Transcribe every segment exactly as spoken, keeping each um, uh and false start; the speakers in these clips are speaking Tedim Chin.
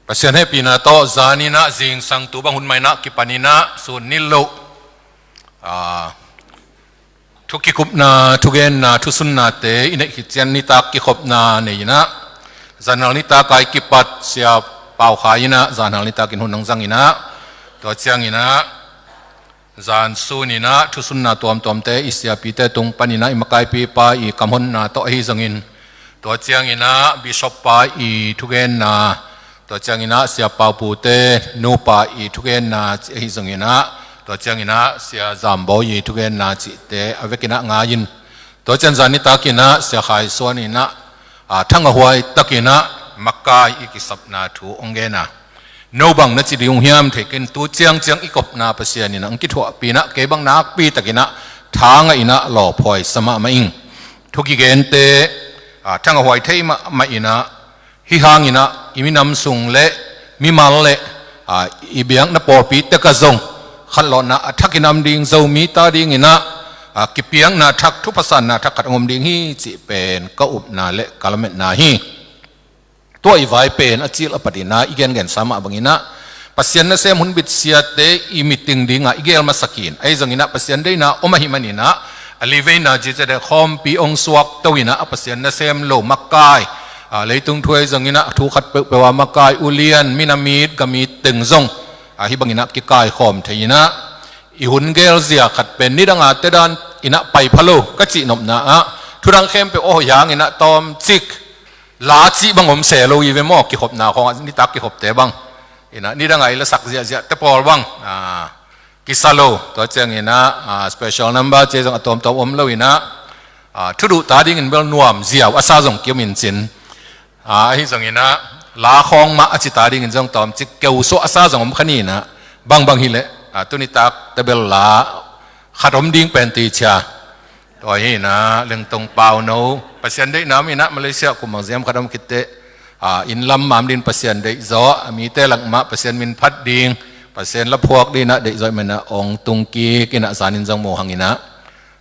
Pasian hehpihna tawh zaninah zingsang tu bang hun mainah kipaninah sun nilh loh, aa, thu kikupna, thugenna, thusunnate i neih khit ciang nitak kikhopna nei inah, zanhal nitak a i kipat Sia Pau Khai inah zanhal nitakin hun hong zang inah, tua cianginah zan suninah thusunna tuamtuamte i siapite tung paninah i makaipipa i kamhonna tawh ahi zongin, tua cianginah bishop pa i thugenna, tua cianginah Sia Pau Pute nupa i thugenna cih ahi zonginah, tua cianginah Sia Zambawi i thugenna cihte a vekinah ngai-in, tua cian zan nitakinah Sia Khai Suan inah, aa, thangahhuai takinah makai i kisapna thu hong gena. No bang na ci ding uh hiam thei kei in, tu ciangciang i kopna Pasian inah hong kithuahpih inah kei bang nakpi takinah thangah inah lawphuai sa mahmah ing. Thu kigente, aa, thangahhuai thei mahmah inah, hih hanginah i minam sung le mimal le, aa, i biakna pawlpi tekah zong khatlawhna a thakin om ding, Zomi ta dinginah, aa, kipiakna thak, thuphasanna thak khat hong om ding hi cih pen ka upna le ka lametna hi. Tua i vai pen a cil a patinah i gengensa mah banginah Pasian nasem hun bitsiate i meeting dingah i gel masak in. Ahi zonginah Pasian deihna om ahih maninah a liveina cihciate khawmpi hong suakto inah a Pasian nasem lo makai, aa, leitung thu ahi zonginah thu khat peuhpeuh a makai, ulian, minamit, gamit teng zong, aa, hih banginah kikaikhawm thei inah, i hun gelzia khat pen nidanga tedan inah paipha lo ka cihnopna ah, thudang khempeuh aw hoih hanginah tawmcik la cih bang om se lo hi ve maw, kikhopna khawngah nitak kikhopte bang. Inah nidangah i lasak ziahziahte pawl bang, aa, kisa lo. Tua cianginah, aa, special number cih zong a tuamtuam om lo inah, aa, thuduh ta dingin bel nuam ziau a sa zong ki-om in cin. Aa, ahi zonginah la khawng mah a ci ta dingin zong tawmcik keusuah a sa zong om kha ni inah, bangbang hileh, aa, tunitak tebel la khat om ding pen ticia. Tua hi inah Lengtong Pauno, Pasian deihna om inah Malaysia kum bang ziam khat om khitteh, aa, inn lam mam din Pasian deihzaw, a mite lak mah Pasian min phat ding, Pasian la phuak dinah deihzaw ahih manah hong tungkik inah zanin zong mu hanginah.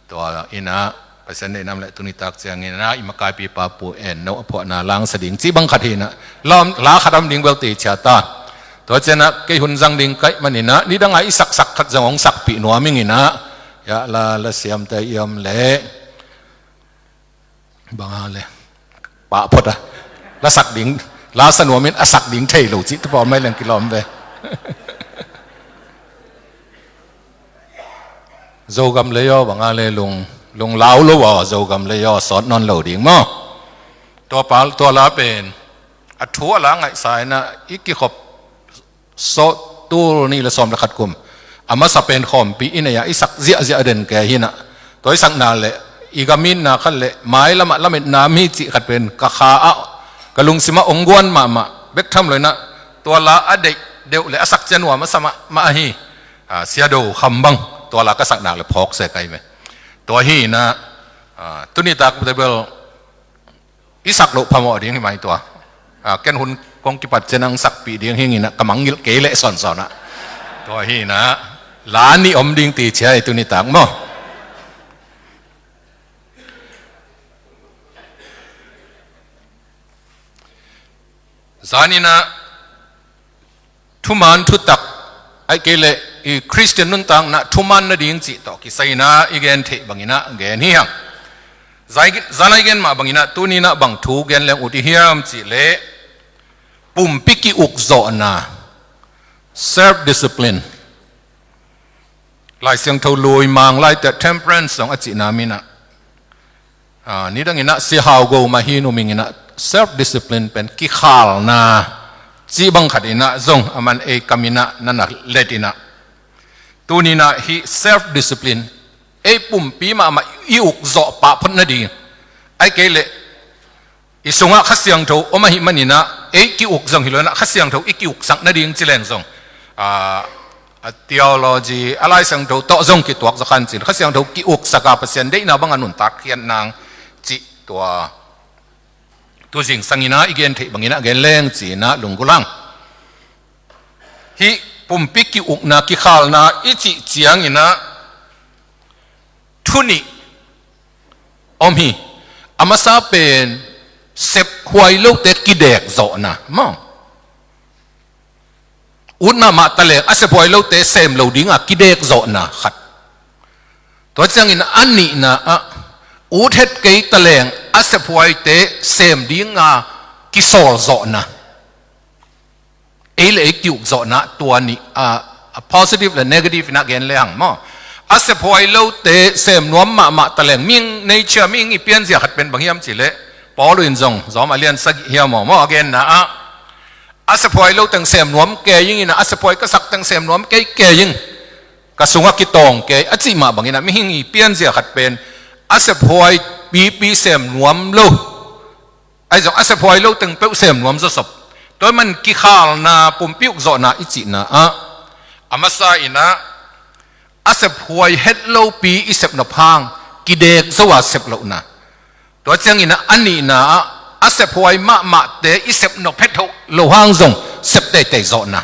Tua inah Pasian deihna om leh tunitak cianginah i makaipipa Pu En No a phuahna langsa ding cih bang khat hi inah, la, la khat om ding bel ticia ta. Tua cianah kei hun zang ding ka hih maninah nidangah i saksak khat zong hong sakpih nuam ing inah, ya, la, la siamte i om leh banga le pahphot a, la sak ding, la sa nuamin a sak ding thei lo cihte pawl mai leng kilawm ve. Zogam lei aw, banga le lung, lung lau lo aw, Zogam lei aw, sawt nawn lo ding maw. Tua pa, tua la pen a thu a la ngaihsa inah i kikhop sawt tul nih le sawm le khat kum a masa pen khawmpi i nei a i sak ziahziah den kei hi inah, tua i sakna le i gamitna khat le mailamah lametna mi cih khat pen ka kha ah, ka lungsimah hong guan mahmah bek tham lo inah, tua la a deih deuh le a sak ciang nuam a sa mahmah ahi, aa, Sia Do Kham bang tua la ka sakna le phawk se kai ve. Tua hi inah, aa, tunitak tebel i sak loh phamawh ding hi mai tua. Aa, ken hun kong kipat ciang hong sakpih ding hi inah ka mangngilh kei leh sawnsawnah. Tua hi inah la nih om ding ticia hi tunitak maw. Zaninah thuman thutak, ahih kei leh i Khristian nuntakna thuman nading cih tawh kisai inah i gen theih banginah gen hi hang. Zai-, zanai gen mah banginah tuninah bang thu gen leng ut i hiam cih leh pumpi ki-ukzawhna, self discipline. Lai Siangtho lui mang laite temperance zong a cihna minah, aa, nidanginah Sia Hau Go mah hi numinginah self discipline pen kikhalna cih bang khat inah zong a man ei kam inah na na let inah, tuninah hih self discipline ei pumpi mahmah i ukzawh pahphot nading, ahih kei leh i sungah Kha Siangtho om ahih maninah ei ki-uk zong hi lo inah Kha Siangtho i ki-uksak nading ci leng zong, aa, a theology a Lai Siangtho tawh zong kituak zaw khan cin Kha Siangtho ki-uksak a Pasian deihna bang a nuntak khiat nang cih tua tu zingsang inah i gen theih banginah gen leng ci inah lunggulh hang. Hih pumpi ki-ukna kikhalna i cih cianginah thu nih om hi. A masa pen sephuai lote kidekzawhna maw. ut mahmah taleng a sephuai lote sem lo dinga kidek zawhna khat. Tua ciangin a nihna ah ut het kei taleng a sephuaite sem dinga kisawl zawhna. Ei le ei kiuk zawhna tua nih, a, a positive le negative inah gen le hang maw. A sephuai lote sem nuam mahmah taleng, mihing nature, mihing i pianzia khat pen bang hiam cihleh, Paul in zong Rom a lian sagih hiam maw, maw a genna ah, a sephuai lo teng sem nuam kei ing inah, a sephuai ka sak teng sem nuam kei kei ing, ka sungah kitawng kei a cih mah bangin ah mihing i pianzia khat pen a sephuai pipi sem nuam lo. Ahi zong a sephuai lo teng peuh sem nuam zawsop. Tua man kikhalna pumpi ukzawhna i cihna ah a masa inah a sephuai het lopi i sep nop hang kidek zo a sep lohna. Tua ciangin ah a nihna ah a sephuai mahmahte i sep nop het lo hang zong sep teitei zawhna.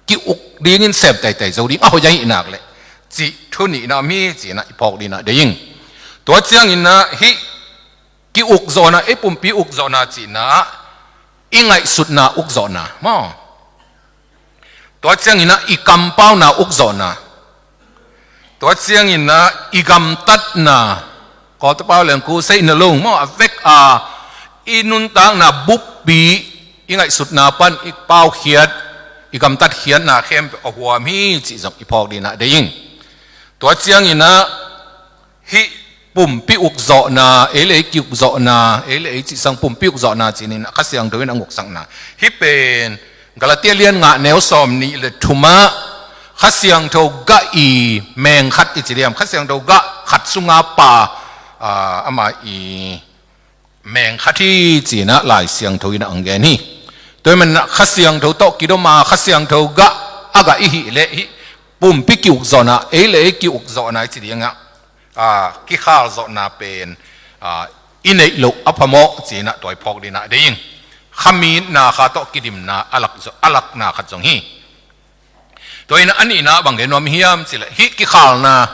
Ki-uk dingin sem teitei zo ding a hoih ahih nak leh cih thu nihna om hi ci-inah i phawk dinah deih ing. Tua ciangin ah hih ki-ukzawhna, ei pumpi ukzawhna cihna ah i ngaihsutna ukzawhna maw. Tua ciangin ah i kampauna ukzawhna. Tua ciangin ah i gamtatna, Kawltapau leng ku sei na lo maw, a vek a i nuntakna buppi, i ngaihsutna pan i paukhiat, i gamtatkhiatna khempeuh a huam hi cih zong i phawk dinah deih ing. Tua ciangin ah hih pumpi ukzawhna, ei le ei kiukzawhna, ei le ei cihsang pumpi ukzawhna cinin a Kha Siangtho in a nguksakna. Hih pen Galati a lian nga a neu sawm nih le thumah Kha Siangtho gah i meng khat i ci diam, Kha Siangtho gah khat sunga pa, ah, amah i meng khat hi ci-inah Lai Siangtho in a hong gen hi. Tua hi manah Kha Siangtho tawh kidoma Kha Siangtho gah a gah i hih leh hih pumpi kiukzawhna, ei le ei kiukzawhna i ci dingah, a, kikhal zawhna pen, a, i neih loh a phamawh ci-inah tua i phawk dinah deih ing. Khamitna kha tawh kidimna a lak zo-, a lakna khat zong hi. Tua in a nihna bang gen nuam hiam cihleh hih kikhalna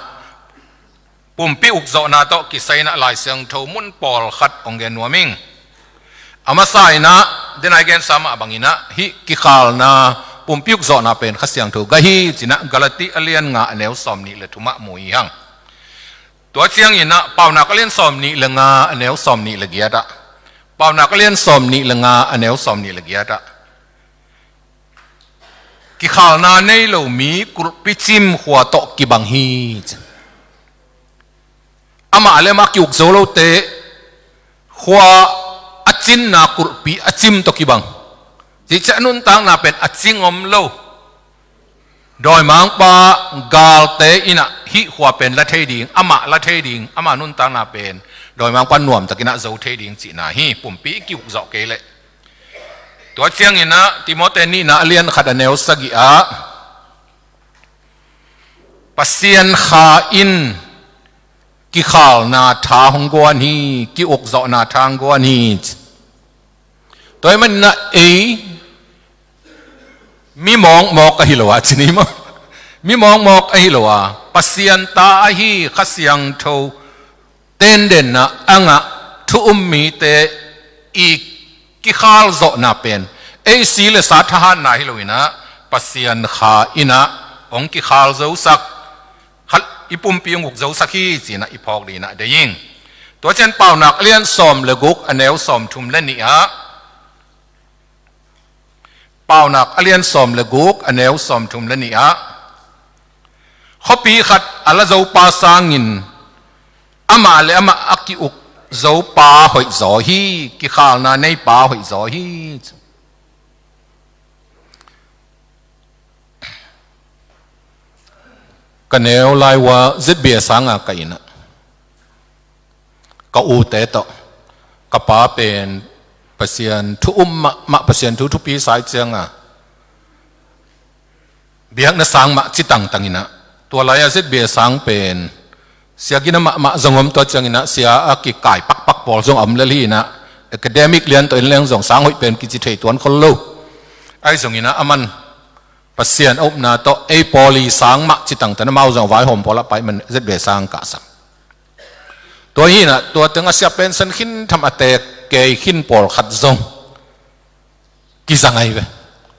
pumpi ukzawhna tawh kisai inah Lai Siangtho mun pawlkhat hong gen nuam ing. A masa inah, denai gensa mah bang inah hih kikhalna pumpi ukzawhna pen Kha Siangtho gah hi ci-inah Galati a lian nga a neu sawm nih le thumah mu hi hang. Tua ciangin ah Paunak a lian sawm nih le nga a neu sawm nih le giatah, Paunak a lian sawm nih le nga a neu sawm nih le giatah, kikhalna nei lo mi kulhpi cim khua tawh kibang hi. Amah le amah kiuk zo lote khua a cinna kulhpi a cim tawh kibang. Cihciah a nuntakna pen a cing om lo. Dawimangpa galte inah hih khua pen la thei ding, amah la thei ding, amah nuntakna pen dawimangpa nuamtakinah zo thei ding cihna hi. Pumpi i kiuk zawh kei leh. Tua cianginah Timote nihna a lian khat a neu sagih ah Pasian Kha in kikhalna tha hong guan hi, ki-ukzawhna tha hong guan hi. Tua hi maninah ei mi mawkmawk ahi lo a, ci ni maw? Mi mawkmawk ahi lo a, Pasian ta ahi Kha Siangtho tendenna a ngah thu um mite i kikhal zawhna pen ei si le sa thahatna hi loinah Pasian Kha inah hong kikhal zosak, khat i pumpi hong uk zosak hi cinah i phawk dinah deih ing. Tua cian Paunak a lian sawm le guk a neu sawm thum le nih ah Paunak a lian sawm le guk a neu sawm thum le nih ah khuapi khat a la zopa sangin amah le amah a ki-uk zopa hoihzaw hi, kikhalna neipa hoihzaw hi. Ka neu lai uh a Z B A sanga ka inah ka ute tawh ka pa pen Pasian thu um mahmah, Pasian thu thupi sai cianga biakna sang mah ci tangtang inah, tua lai-ah Z B A sang pen sia gina mahmah zong om, tua cianginah sia a kikai pakpak pawl zong a om lel hi inah, academic lian tawh in leng zong sang hoih pen kici thei tuan khol lo. Ahi zonginah a man Pasian a upna tawh ei pawl i sang mah ci tangtan amau zong a vaihawm pawl a pai man Z B A sang kahsak. Tua hinah tua teng a sia pension khin tham a teek kei khin pawlkhat zong kizang ahi ve.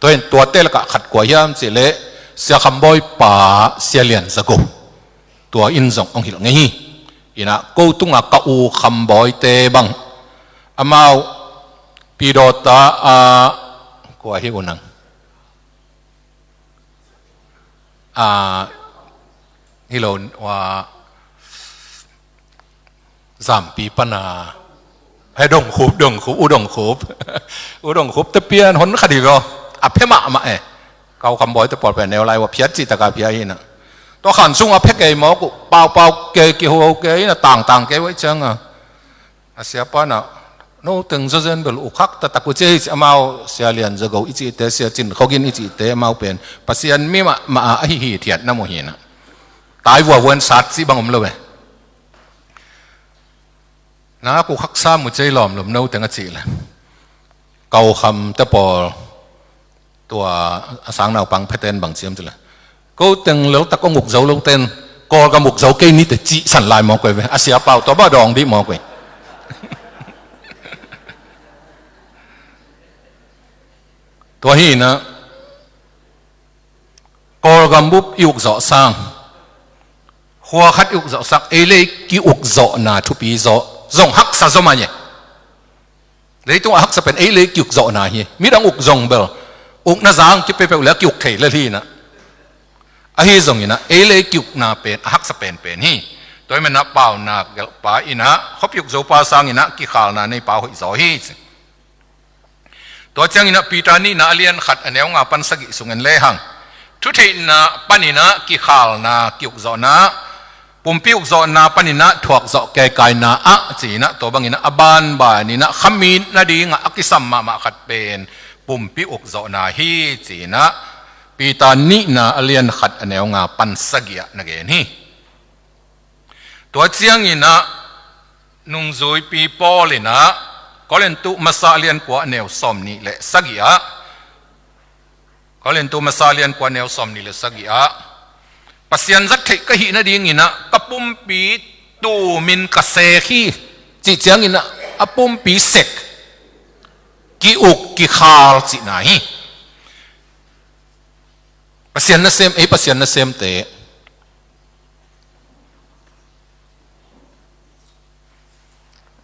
Tua in tuate lakah khat kua hiam cih leh Sia Kham Bawi pa Sia Lian Za Go. Tua in zong hong hilh ngei hi. Inah ko tungah ka u Kham Bawite bang amau Pi Dawta a kua hi uh nang. A, hi lo, ua, Zampi pana. He, Dong Khup, Dong Khup, U Dong Khup. U Dong Khup te pian hon kha dih ve aw. A phe mahmah e. Ka u Kham Bawi te pawl pen neu lai ua phiat cih taka phiat hi na. Tua khan sung a phe kei mawk uh, paupau kei, kiho kei na, tangtang kei uh ahih cianga. A siapa na, no teng zawzen bel uk hak taktak uh ci hi ci, amau Sia Lian Za Go i cihte, Sia Cin Khawgin i cihte, amau pen Pasian mi mahmah a, ahi hithiat na mu hi na. Tai vuavuan sat cih bang om lo ve. Na uk haksa mu ci lawmlawm no teng a cih le. Ka u Kham te pawl tua a sang naupang phete'n bang ci hiam cih leh, ko teng leltak hong uk zo lote'n Kawlgam uk zo kei ni teh cih san lai mawk uh hi ve. A siapa uh tua bang dawng dih mawk uh hi. Tua hi na, Kawlgam bup i uk zawh sang, khua khat i uk zawh sang, ei le ei ki-uk zawhna thupi zaw, zong haksa zaw mah hi. Leitung a haksa pen ei le ei ki-uk zawhna hi. Midang uk zong bel, ukna zang kipeuhpeuh le a ki-uk thei lel hi na. Ahi zongin ah, ei le ei ki-ukna pen a haksa penpen hi. Tua hi manin ah Paunak gelhpa in ah, khuapi uk zopa sangin ah kikhalna neipa hoih zaw hi ci. Tua ciangin ah Peter nihna a lian khat a neu nga pan sagih sung en lehang, thutheihna panin ah kikhalna, ki-uk zawhna, pumpi uk zawhna panin ah thuak zawh keikaina ah ci-in ah, tua bangin ah a banbanin ah khamit nadingah a kisam mahmah khat pen pumpi uk zawhna hi ci-in ah Peter nihna a lian khat a neu nga pan sagih ah na gen hi. Tua ciangin ah nungzuipi Paul in ah Korintu masa a lian kua a neu sawmnih le sagih ah, Korintu masa a lian kua a neu sawmnih le sagih ah, Pasian zat theih ka hih nadingin ah ka pumpi tumin ka sek hi, cih ciangin ah a pumpi sek, ki-uk kikhal cihna hi. Pasian nasem, ei Pasian nasemte.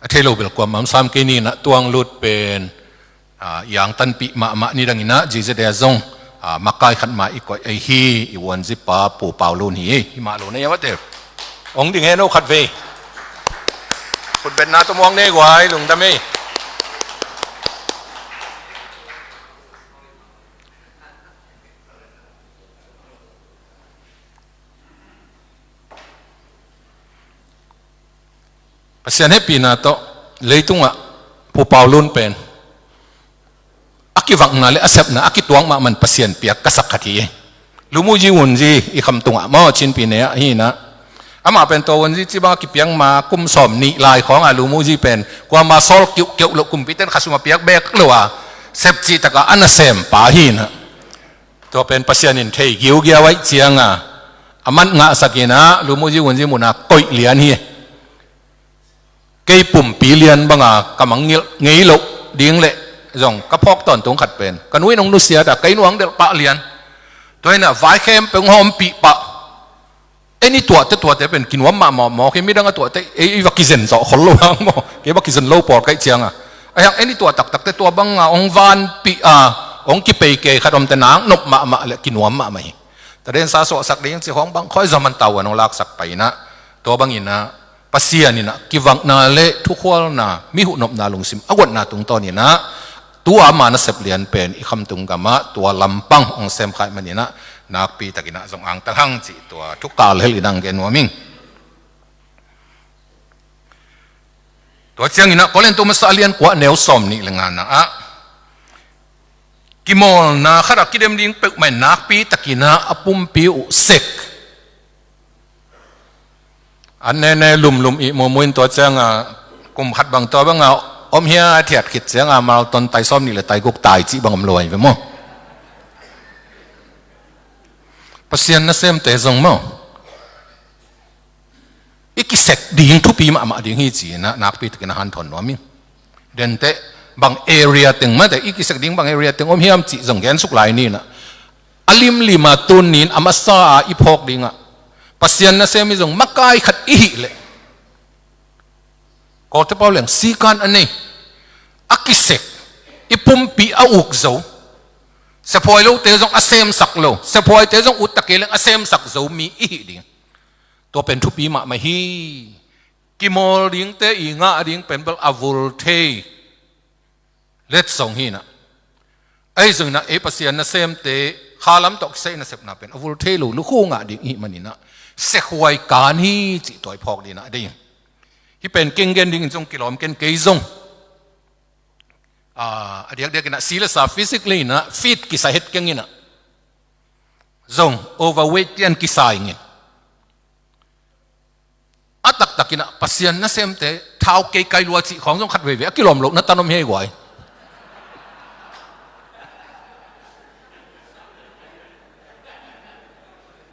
A thei lo bel kuamah om sam kei ni na, tuang lut pen, a, i angtanpih mahmah ni dangin ah, J Z A zong, a, makai khat mah i koih ei hi, i uanzipa Pu Pau Lun hi, hi mah lo na ia mate. Ong ding he no khat vei. Khutbetna tawh muang nei guai, lungdam ei. Pasian hehpihna tawh leitungah Pu Pau Lun pen a kivakna le a sepna a kituak mahmah in Pasian piak ka sak khat hi. Lumuji Wunji i kham tungah maw, Chinpi ne ah hi na. Amah pen tua Wunji cih bang a kipiak ma kum sawmnih lai khawngah Lumuji pen kuama sawl kiuhkeuh loh, kumpite'n khasum a piak beek lo a, sep cih takah a nasempa hi na. Tua pen Pasian in thei giugiau ahih cianga a mat ngahsak in ah Lumuji Wunji munah koih lian hi. Kei pumpi lian banga ka mang ngilh ngei loh ding leh zong ka phawk tawntung khat pen ka nu in hong nusiat a, kei nu hong delh pah lian. Tua in ah vai khempeuh hong hawmpih pah. En i tuahte tuate pen kinuam mahmah mawk hi, midang a tuahte ei, ei va kizen zawh khol lo hang maw. Kei va kizen lo pawl ka hih cianga, a hiang en i tuah taktakte tua banga hong vanpih a, hong kipei kei khat omte nak nop mahmah le kinuam mahmah hi. Tadensa suahsak ding ci khawng bang khawi zah man tau an hong laksak pai in ah, tua bangin ah Pasian in ah kivakna le thukhualna, mi huhnopna lungsim a guatna tungtawnin ah, tua ama nasep lian pen i khamtung gamah tua lampang hong semkhia ahih manin ah, nakpitakin ah zong angtang hang cih tua thukal helh in ah hong gen nuam ing. Tua ciangin ah Korintu masa a lian kua a neu sawmnih le ngana ah, kimawlna khat a kidem ding peuhmah in nakpitakin ah a pumpi uh sek. An nene lumlum i mumuin tua cianga kum khat bang tua banga om hia a thiat khit cianga marathon tai sawmnih le tai guk tai cih bang om lo ahi ve maw. Pasian nasemte zong maw, i kisek ding thupi mahmah ding hi ci-in ah nakpitakin a hanthawn nuam hi. Denteh Bang area teng mate i kisek ding, bang area teng om hiam cih zong gensuk lai ni na. A limlim a tun ni in a masa a i phawk ding ah Pasian nasem i zong makai khat i hih leh, Kawlte pau leng sikan a nei, a kisek, i pumpi a uk zo, sephuai lote zong a semsak lo, sephuaite zong utta kei leng a semsak zo mi i hih ding. Tua pen thupi mahmah hi. Kimawl dingte i ngah ding pen bel a vul thei letsong hi na. Ahi zongin ah ei Pasian nasemte khalam tawh kisai nasepna pen a vul thei lo lukhu ngah ding i hih manin ah sekhuai kan hi cih tua i phawk ding ah dei. Hih pen keng gen dingin zong kilawm ken kei zong. Ah, a diakdiakin ah si le sa physically in ah fit kisa het keng in ah zong overweight tian kisa ingin. A taktakin ah Pasian nasemte thau kei kai lua cih khawng zong khat veivei a kilawm lohna tan om hi ei guai.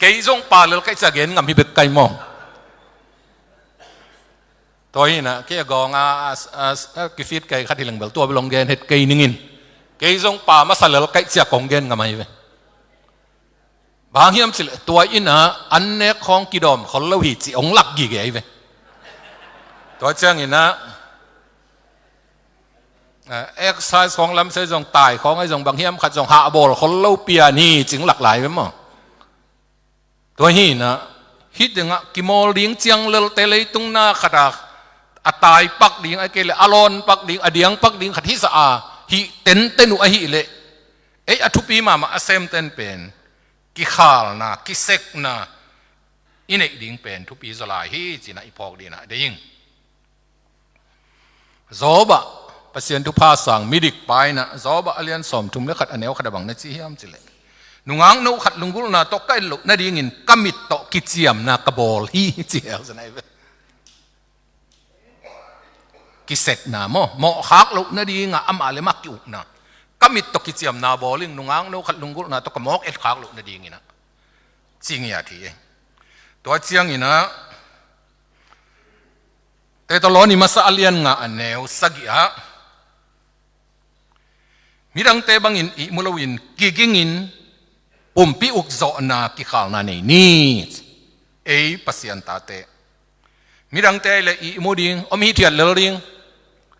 Kei zong pa lel kai cia gen ngam hi bek kai maw. Tua hi na, kei a gawng a, a, a, a kifit kai khat hi leng bel tua bel hong gen het kei ningin. Kei zong pa masa lel kai cia kong gen ngam ahi ve. Bang hiam cih leh tua in ah an nek khawng kidawm khol lo hi cih hong lak gige ahi ve. Tua ciangin ah, eh, exercise khawng lam sei zong tai khawng ahi zong bang hiam khat zong hahbawl khol lo pian hi cih hong lak lai ve maw. Tua hi na, hih tengah kimawl ding ciang lelte leitung na khat ah a tai pak ding, a kei leh a lawn pak ding, a diang pak ding khat hisa a hih tenten uh ahih leh, ei a thupi mahmah a semten pen kikhalna, kisekna i neih ding pen thupi zaw lai hi cih na i phawk ding ah dei ing. Job ah Pasian thupha sang midik pa in ah Job ah a lian sawmthum le khat a neu khat a bang na ci hiam cih leh, nungak no khat lunggulhna tawh ka et loh nadingin ka mit tawh kiciamna ka bawl hi ci hel sa nai ve. Kisekna maw, mawhkhak loh nading ah amah le amah ki-ukna. Ka mit tawh kiciamna bawl ing, nungak no khat lunggulhna tawh ka mawk etkhak loh nadingin ah ci ngiat hi. Tua ciangin ah Thesalonika masa a lian nga a neu sagih ah, midangte bangin ihmu loin kigingin pumpi ukzawhna kikhalna nei ni. Ei Pasian tate, midangte leh ihmu ding, om hithiat lel ding,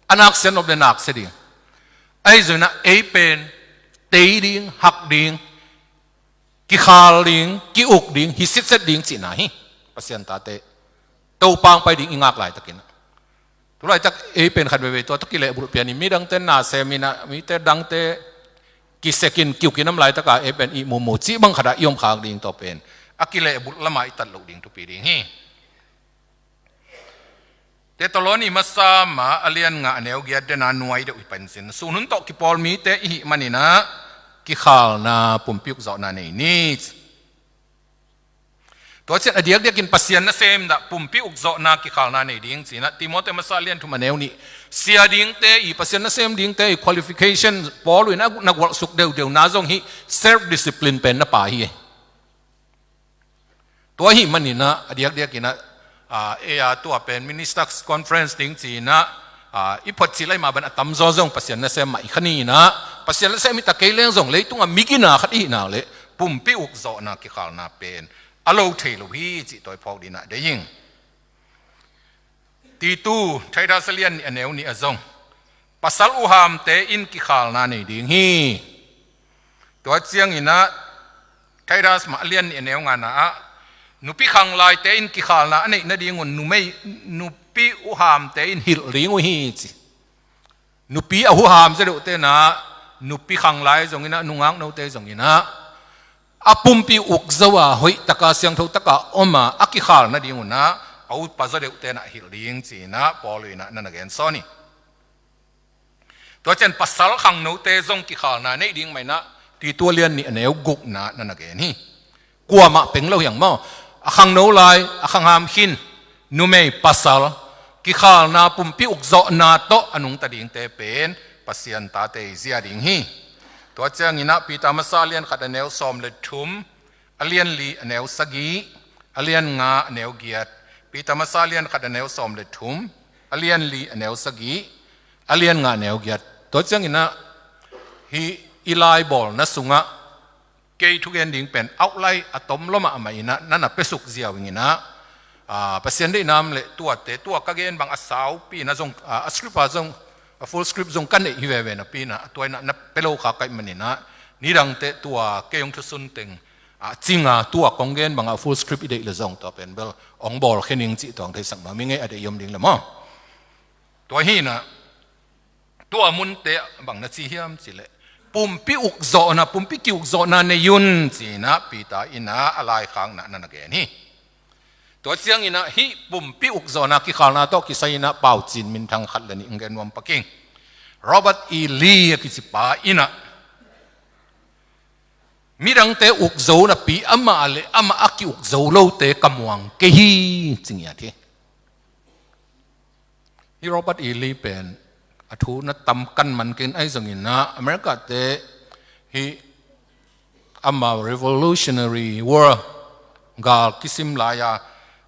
a naksia nop leh naksia ding. Ahi zongin ah ei pen tei ding, hak ding, kikhal ding, ki-uk ding, hi sitset ding cihna hi. Pasian tate, Topa hong pai ding i ngak laitakin ah, tu laitak ei pen khat veivei tua tawh kilehbulh pian in midangte na sem in ah mite dangte kisekin ki-ukin om laitak ah ei pen ihmu mu cih bang khat ah i om khak ding, tua pen a kilehbulh lamah i tat loh ding thupi ding hi. Thesalonika masa ma a lian nga a neu giat den a nuai deuh hi pen sin, sun hun tawh kipawl mite i hih manin ah kikhalna pumpi ukzawhna nei ni. Tua ciang a diakdiakin Pasian nasem in ah pumpi ukzawhna kikhalna nei ding cih in ah Timoti masa a lian thum a neu nih, sia dingte i Pasian nasem dingte i qualification Paul in ah na gualsuk deuhdeuhna zong hi, self discipline pen na pa hi. Tua ahih manin ah a diakdiakin ah, ah, ei a tua pen ministers conference ding ci in ah, ah, i phot cih lai mah bang a tamzaw zong Pasian nasem mah i kha ni in ah, Pasian nasem hi ta kei leng zong leitungah migina khat i hih nak leh pumpi ukzawhna kikhalna pen a lo thei lo hi cih tua i phawk ding ah dei ing. Titu, Titus a lian nih a neu nih ah zong pasal uhamte in kikhalna nei ding hi. Tua ciangin ah Titus mah a lian nih a neu ngana ah, nupi khanglaite in kikhalna a neih nadingun numei, nupi uhamte in hilh ding uh hi ci. Nupi a huham zia deuhte in ah, nupi khanglai zongin ah, nungak note zongin ah, a pumpi ukzo a, hoih taka, siangtho taka om a, a kikhal nadingun ah a upa zaw deuhte in ah hilh ding ci in ah Paul in ah na na gen sawn hi. Tua ciang pasal khangnote zong kikhalna neih ding mah in ah Titu a lian nih a neu gukna na na gen hi. Kuamah peng lo hiang maw? A khangno lai, a khangham khin, numei pasal, kikhalna pumpi ukzawhna tawh a nungta dingte pen Pasian tate i zia ding hi. Tua ciangin ah Peter masa a lian khat a neu sawm le thum, a lian li a neu sagih, a lian nga a neu giat. Peter masa a lian khat a neu sawm le thum, a lian li a neu sagih, a lian nga a neu giat. Tua cianginah hih i laibawlna sungah kei thugen ding pen outline a tom lua mahmah inah na na piasuk ziau inginah, a, Pasian deih nam le tuate tua ka gen bang a saupi na zong, a, a script a zong, a full script zong ka neih hi veve napi inah a tua inah na pia lo kha ka hih maninah nidangte tua kei hong thusun teng a cinga tua kong gen bangah full script i deih le zong tua pen bel hong bawlkhia ning cih tua hong theisak nuam ing ei, a deih i om ding le maw. Tua hinah tua munte bang na ci hiam cihleh pumpi ukzawhna, pumpi kiukzawhna nei un cinah Peter inah a laikhakna na na gen hi. Tua cianginah hih pumpi ukzawhna kikhalna tawh kisai inah paucin minthang khat le nih hong gen nuam pak ing. Robert E. Lee a kici pa inah midangte ukzo napi amah le amah a kiukzo lote ka muang kei hi, ci ngiat hi. Hih Robert E. Lee pen a thu na tam kan man kei in ahi zonginah America-te hih ama Revolutionary War gal kisim lai-a,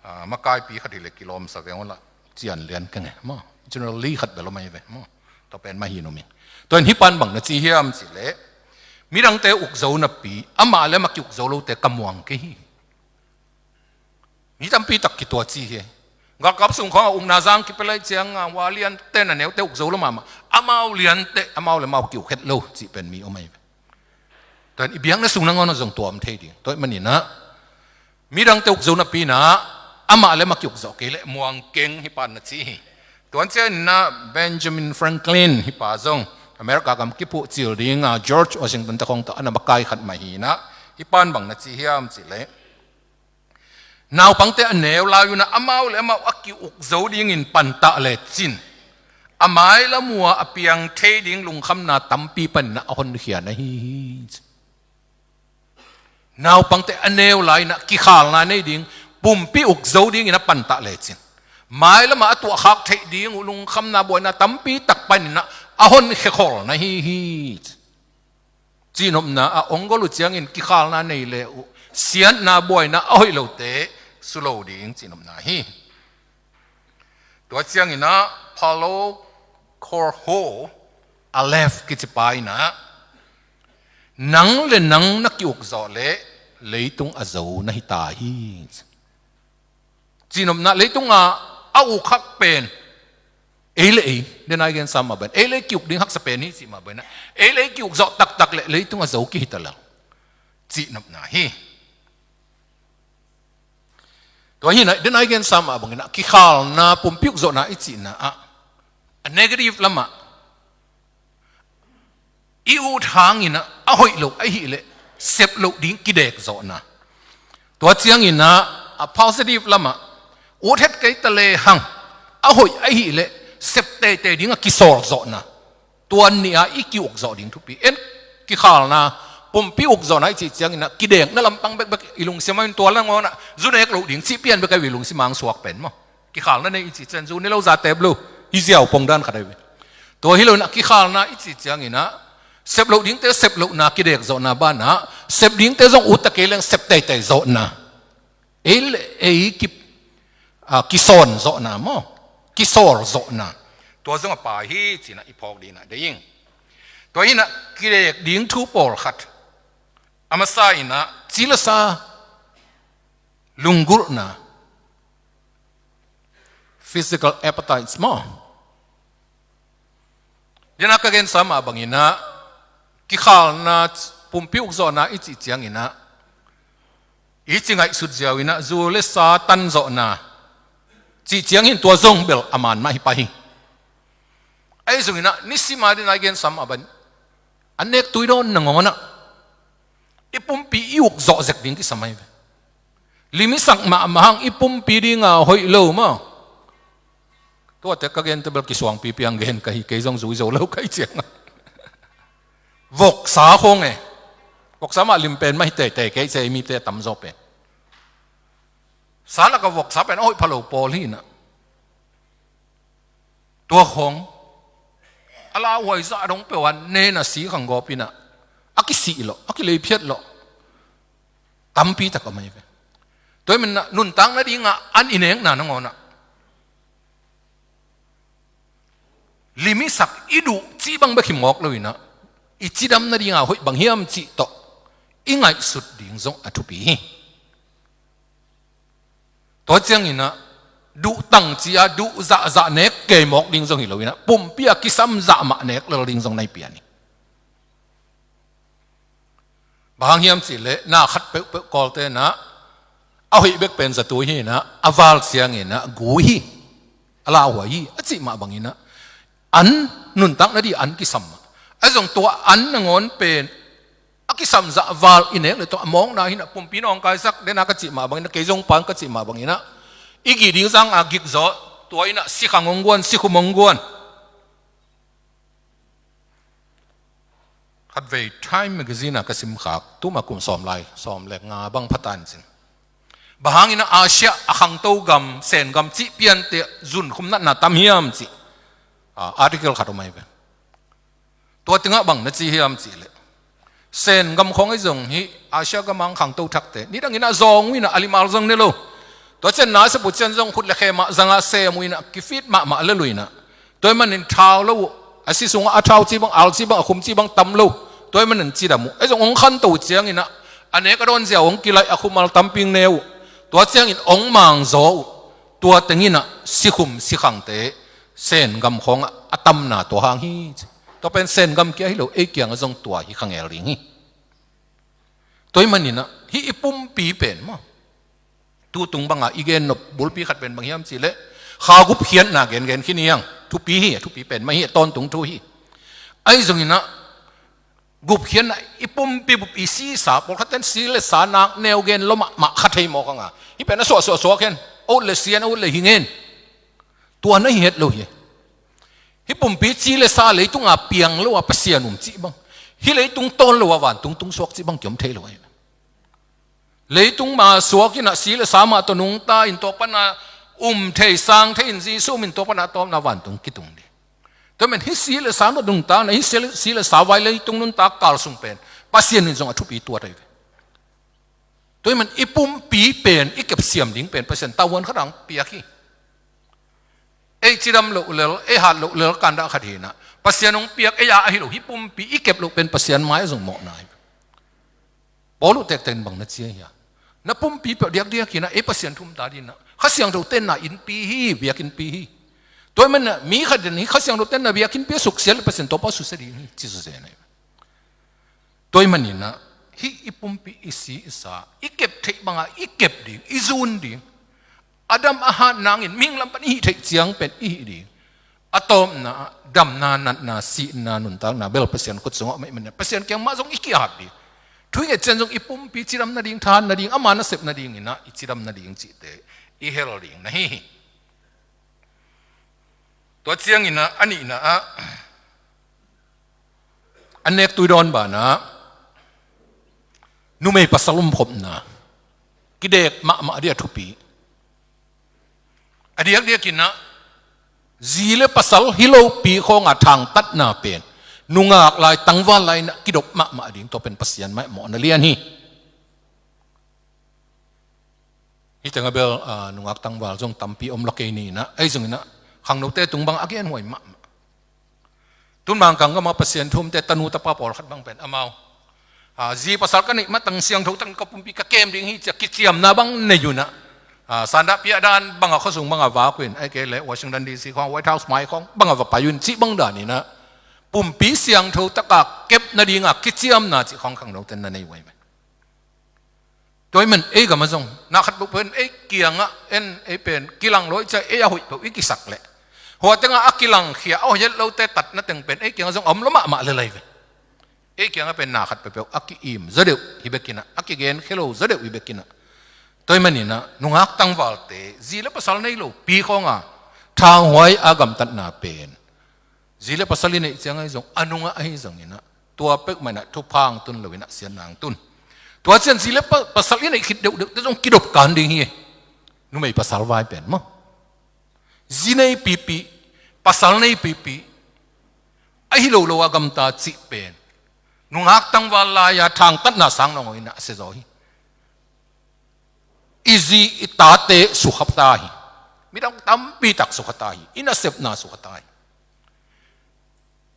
a, makaipi khat hileh kilawmsa veng uh lah cian lian keng e maw. General Lee khat bel om ahi ve maw. Tua pen mah hi nuam ing. Tua in hih pan bang na ci hiam cihleh midangte ukzo napi amah le amah kiukzo lote ka muang kei hi. Mi tampi tak kitua ci hi. Galkap sung khawngah ukna zang kipia lai cianga hua liante na neute ukzo lo mahmah, amau liante amau le amau kiuk het lo cih pen mi om ahi ve. Tua in i biakna sung nangawnah zong tua om thei ding. Tua hih maninah midangte ukzo napi inah amah le amah kiukzawh kei leh muang keng, hih pan na ci hi. Tua cianginah Benjamin Franklin hih pa zong America gam kiphuh cil dinga George Washington te khawng tawh a na makai khat mah hinah hih pan bang na ci hiam cihleh naupangte a neu lai unah amau le amau a kiukzo dingin pantah lecin a mailam uh a piang thei ding lungkhamna tampi paninah a honkhia na hi hi. Naupangte a neu lai inah kikhalna nei ding pumpi ukzo dingin a pantah lecin mailamah a tuahkhak theih ding uh lungkhamna buaina tampi tak paninah a honkhia khol na hi hi. Cihnopna ah ong gol uh ciangin kikhalna nei le uh siatna buaina a hoih lote sulo ding cihnopna hi. Tua cianginah Paulo Coelho Aleph kici pa inah nang le nang na kiukzawh leh leitung a zo na hi ta hi. Cihnopna leitungah a uk hak pen ei le ei, den a i gensa mah bangin ei le ei kiuk ding haksa pen hi cih mah banginah ei le ei kiukzawh taktak leh leitung a zo kihi ta lel cihnopna hi. Tua hinah den a i gensa mah banginah kikhalna pumpi ukzawhna i cihna ah a negative lamah i ut hanginah a hoih loh ahileh sep loh ding kidekzawhna. Tua cianginah a positive lamah ut het kei ta lehang a hoih ahileh sep teitei ding a kisawlzawhna. Tua nih a i kiukzawh ding thupi en. Kikhalna pumpi ukzawhna i cih cianginah kidekna lampang bekbek i lungsim ah in tua nangawnah zu nek loh ding cih pian bek ahi ve i lungsim ah hong suak pen maw. Kikhalna nei i cih ciang zu ne lo za tep lo hi ziau pongdan khat ahi ve. Tua hi lo inah kikhalna i cih cianginah sep loh dingte sep lohna kidekzawhna banah sep dingte zong ut ta kei leng sep teitei zawhna. Ei le ei ki, a, kisawn zawhna maw, kisawl zawhna. Tua zong a pai hi cinah i phawk dinah deih ing. Tua hinah kidek ding thu pawlkhat a masa inah cilesa lunggulhna, physical appetites maw. Denah ka gensa mah banginah kikhalna pumpi ukzawhna i cih cianginah i ci ngaihsut ziau inah zu le sa tanzawhna cih ciangin tua zong bel a man mah hi pah hi. Ahi zonginah nisima denah i gensa mah bangin a nek tui dawn nangawnah i pumpi i ukzawh zek ding kisam ahi ve. Lim i sak mahmah hang i pumpi dinga hoih lo maw. Tuate ka gente bel kisuangpipi ang gen ka hi, kei zong zui zo lo ka hi cianga. Voksa khong e. Voksa mah lim pen mah hi teitei kei ci a i mite a tamzaw pen. Sa laka voksa pen a hoih pha lo pawl hinah. Tua khong a lauhuai zah dong peuh a nena si khang gawpinah a kisih lawh, a kileiphiat lawh tampi tak a mai ve. Tua hi manah nuntak nadingah an i nekna nangawnah Lim i sak i duh cih bang bek hi mawk lo inah, i cidam nadinga hoih bang hiam cih tawh i ngaihsut ding zong a thupi hi. Tua cianginah duh tangci a duh zahzah nek kei mawk ding zong hi lo inah, pumpi a kisam zah mah nek lel ding zong na hi pian hi. Bang hang hiam cihleh, na khat peuhpeuh Kawlte inah a hoih bek pen zatui hi inah, a val cianginah gu hi, a lauhuai hi a cih mah banginah, an nuntak nading an kisam mah. A zong tua an nangawn pen a kisam zah val i nek le tua a mawkna hi inah, pumpi nawngkaisak dena ka cih mah banginah, kei zong pan ka cih mah banginah, i gih ding zanga gikzaw, tua inah sikhang hong guan, sikhum hong guan. Khatvei Time Magazine ah ka simkhak, tuma kum sawm lai, sawm le nga bang phatan cin. Bang hangin a Asia a khangto gam, Sen gam cih piante zunkhum natna tam hiam cih, ah, article khat om ahi ve. Tua tengah bang na ci hiam cihleh, Sen gam khawng ahi zong hih Asia gam ang khangto thakte nidangin a zawng uh inah a limal zong ne lo. Tua cian na a sapu cian zong khut le khe mah zangah sem uh inah kifit mahmah le lo inah. Tua ahih manin thau lo uh, a si sungah a thau ci bang, al ci bang, a khum ci bang tam lo. Tua ahih manin cidam uh. Ahi zong hong khanto uh cianginah a nek a dawn ziau hong kilaih, a khum al tamping ne uh. Tua ciangin hong mangzaw uh. Tua tenginah sikhum sikhangte Sen gam khawngah a tamna tua hang hi ci. Tua pen Sen gam kia hi lo, ei kiangah zong tua hi khangel ding hi. Tua ahih maninah hih i pumpi pen maw, tutung bangah i gen nop bulpi khat pen bang hiam cihleh, kha gupkhiatna gengen khin hi hang. Thupi hi, a thupi pen mah hi, a tawntung thu hi. Ahi zonginah gupkhiatna, i pumpi bup i sisa, pawlkhatten si le sa nak neu gen lo mahmah kha thei mawk hanga, hih pen a suahsuah suak hen, a ut le sian, a ut le hi ngen. Tua na hi het lo hi. Hih pumpi ci le sa leitunga piang lo a Pasian um cih bang, hih leitung tawn lo a vantung tung suak cih bang kiom thei lo ahi. Leitung mah suak inah si le sa mah tawh nungta in, tua pana um thei sang thei in, Jesu min tua pana a tawpna vantung kitung ding. Tua men hih si le sa mah nungta na, hih si le, si le sa vai leitung nuntak kal sung pen Pasian in zong a thupi tuat ahi ve. Tua ahih man i pumpi pen i kepsiam ding pen Pasian tavuan khat ang piak hi. Ei cidam loh lel, ei hat loh lel kandah khat hinah, Pasian hong piak ei a ahi lo hih pumpi i kep loh pen Pasian mai a zong mawhna hi. Paul uh tektek in bang na ci ahi a, na pumpi peuh diakdiak hinah ei Pasian thum ta dinah, Kha Siangtho tenna innpi hi, biakinnpi hi. Tua ahih manah mi khat in hih Kha Siangtho tenna biakinnpi a suksiat le Pasian tawpa susia ding hi ci susia hi. Tua ahih maninah hih i pumpi i si i sa i kep theih bangah i kep ding, i zun ding. A dam a hat nangin mihing lam pan i hih theih ciang pen i hih ding. A tawpna ah damna, natna, sihna, nuntakna bel Pasian khut sungah om ahih maninah Pasian kiang mah zong i kihap ding. Thu i nget ciang zong i pumpi cidam nading, thahat nading, ama nasep nadinginah i cidam nading cihte i hel ding na hi hi. Tua cianginah a nihna ah, an nek tui dawn banah numei pasal umkhopna kidek mahmah dih a thupi. A diakdiakinah zi le pasal hi lopi khawnga thangtatna pen nungak lai, tangval lai inah kidop mahmah ding, tua pen Pasian mai mawhna lian hi. Hih tengah bel, ah, nungak tangval zong tampi om la kei ninah, ahi zonginah khangnote tung bang a genhuai mahmah. Tun Mangkang gamah Pasian thumte tanu tapa pawlkhat bang pen amau, ah, zi pasal ka neih matang siangtho takin ka pumpi ka kem ding hi ci-a kiciamna bang nei unah, ah, sandah piahdan bangah khuasung bangah vak uh in, ahih kei leh Washington D C khawng, White House mai khawng bangah va pai uh in cih bang daninah pumpi siangtho taka kep nadinga kiciamna cih khawng khangnote na nei uh ahi ve. Tua ahih man ei gamah zong na khat peuhpeuh in ei kiangah en, ei pen kilang lo i cih a ei a hoih peuh i kisak leh, hua tengah a kilangkhia a hoih het lote tatna teng pen ei kiangah zong a om lo mahmah lel ahi ve. Ei kiangah pen na khat peuhpeuh a ki-im zaw deuh hi bekinah, a kigenkhia lo zaw deuh hi bekinah. Tua ahih maninah nungak tangvalte zi le pasal nei lopi khawnga thanghuai a gamtatna pen zi le pasal i neih ciang ahi zong, a nungah ahi zonginah tua peuhmah inah thupha ang tun loinah siatna ang tun. Tua cian zi le pa-, pasal i neih khit deuhdeuhte zong kidop kan ding hi. Numei pasal vai pen maw, zi nei pipi, pasal nei pipi, ahi lo lo a gamta cih pen nungak tangval lai-a thangtatna sang lo inah a siazaw hi. I zi i tate sukhata hi. Midang tampitak sukhata hi. I nasepna sukhata hi.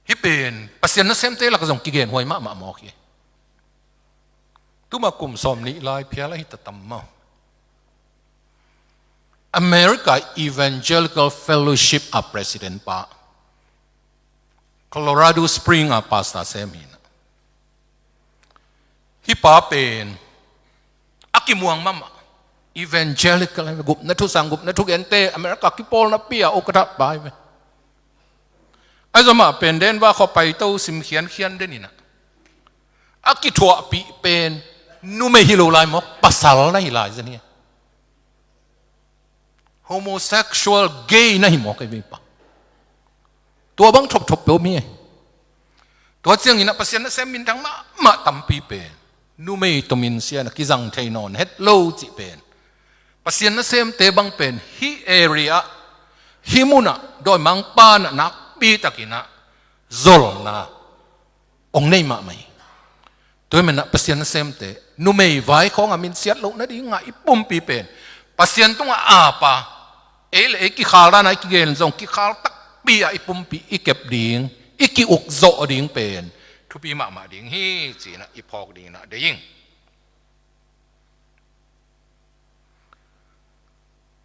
Hih pen Pasian nasemte lak zong kigen huai mahmah mawk hi. Tuma kum sawm nih lai phial ahi ta tam maw? America Evangelical Fellowship a president pa, Colorado Spring a pastor sem hi na. Hih pa pen a kimuang mahmah, evangelical, gupna thusang, gupna thugente America kipawlna pi a ukatha pa hi ve. Ahi zong amah pen Denver khua paito sim khiankhian den hi na, a kithuahpih pen numei hi lo lai mawk, pasal na hi lai zen hi. Homosexual, gay na hi mawk ei vei pa. Tua bang thopthop pe om hi. Tua ciangin ah Pasian nasem minthang mahmah tampi pen numei tomin sia na kizang thei nawn het lo cih pen, Pasian nasemte bang pen hih area, hih munah dawimangpa na nakpi takin ah zolna ong nei mahmah hi. Tua hi manah Pasian nasemte numei vai khawngah minsiat loh nading ngah i pumpi pen Pasian tungah apa, ei le ei kikhal dana i kigen zong kikhal takpi ah i pumpi i kep ding, i ki-ukzawh ding pen thupi mahmah ding hi, ci-inah i phawk dinginah deih ing.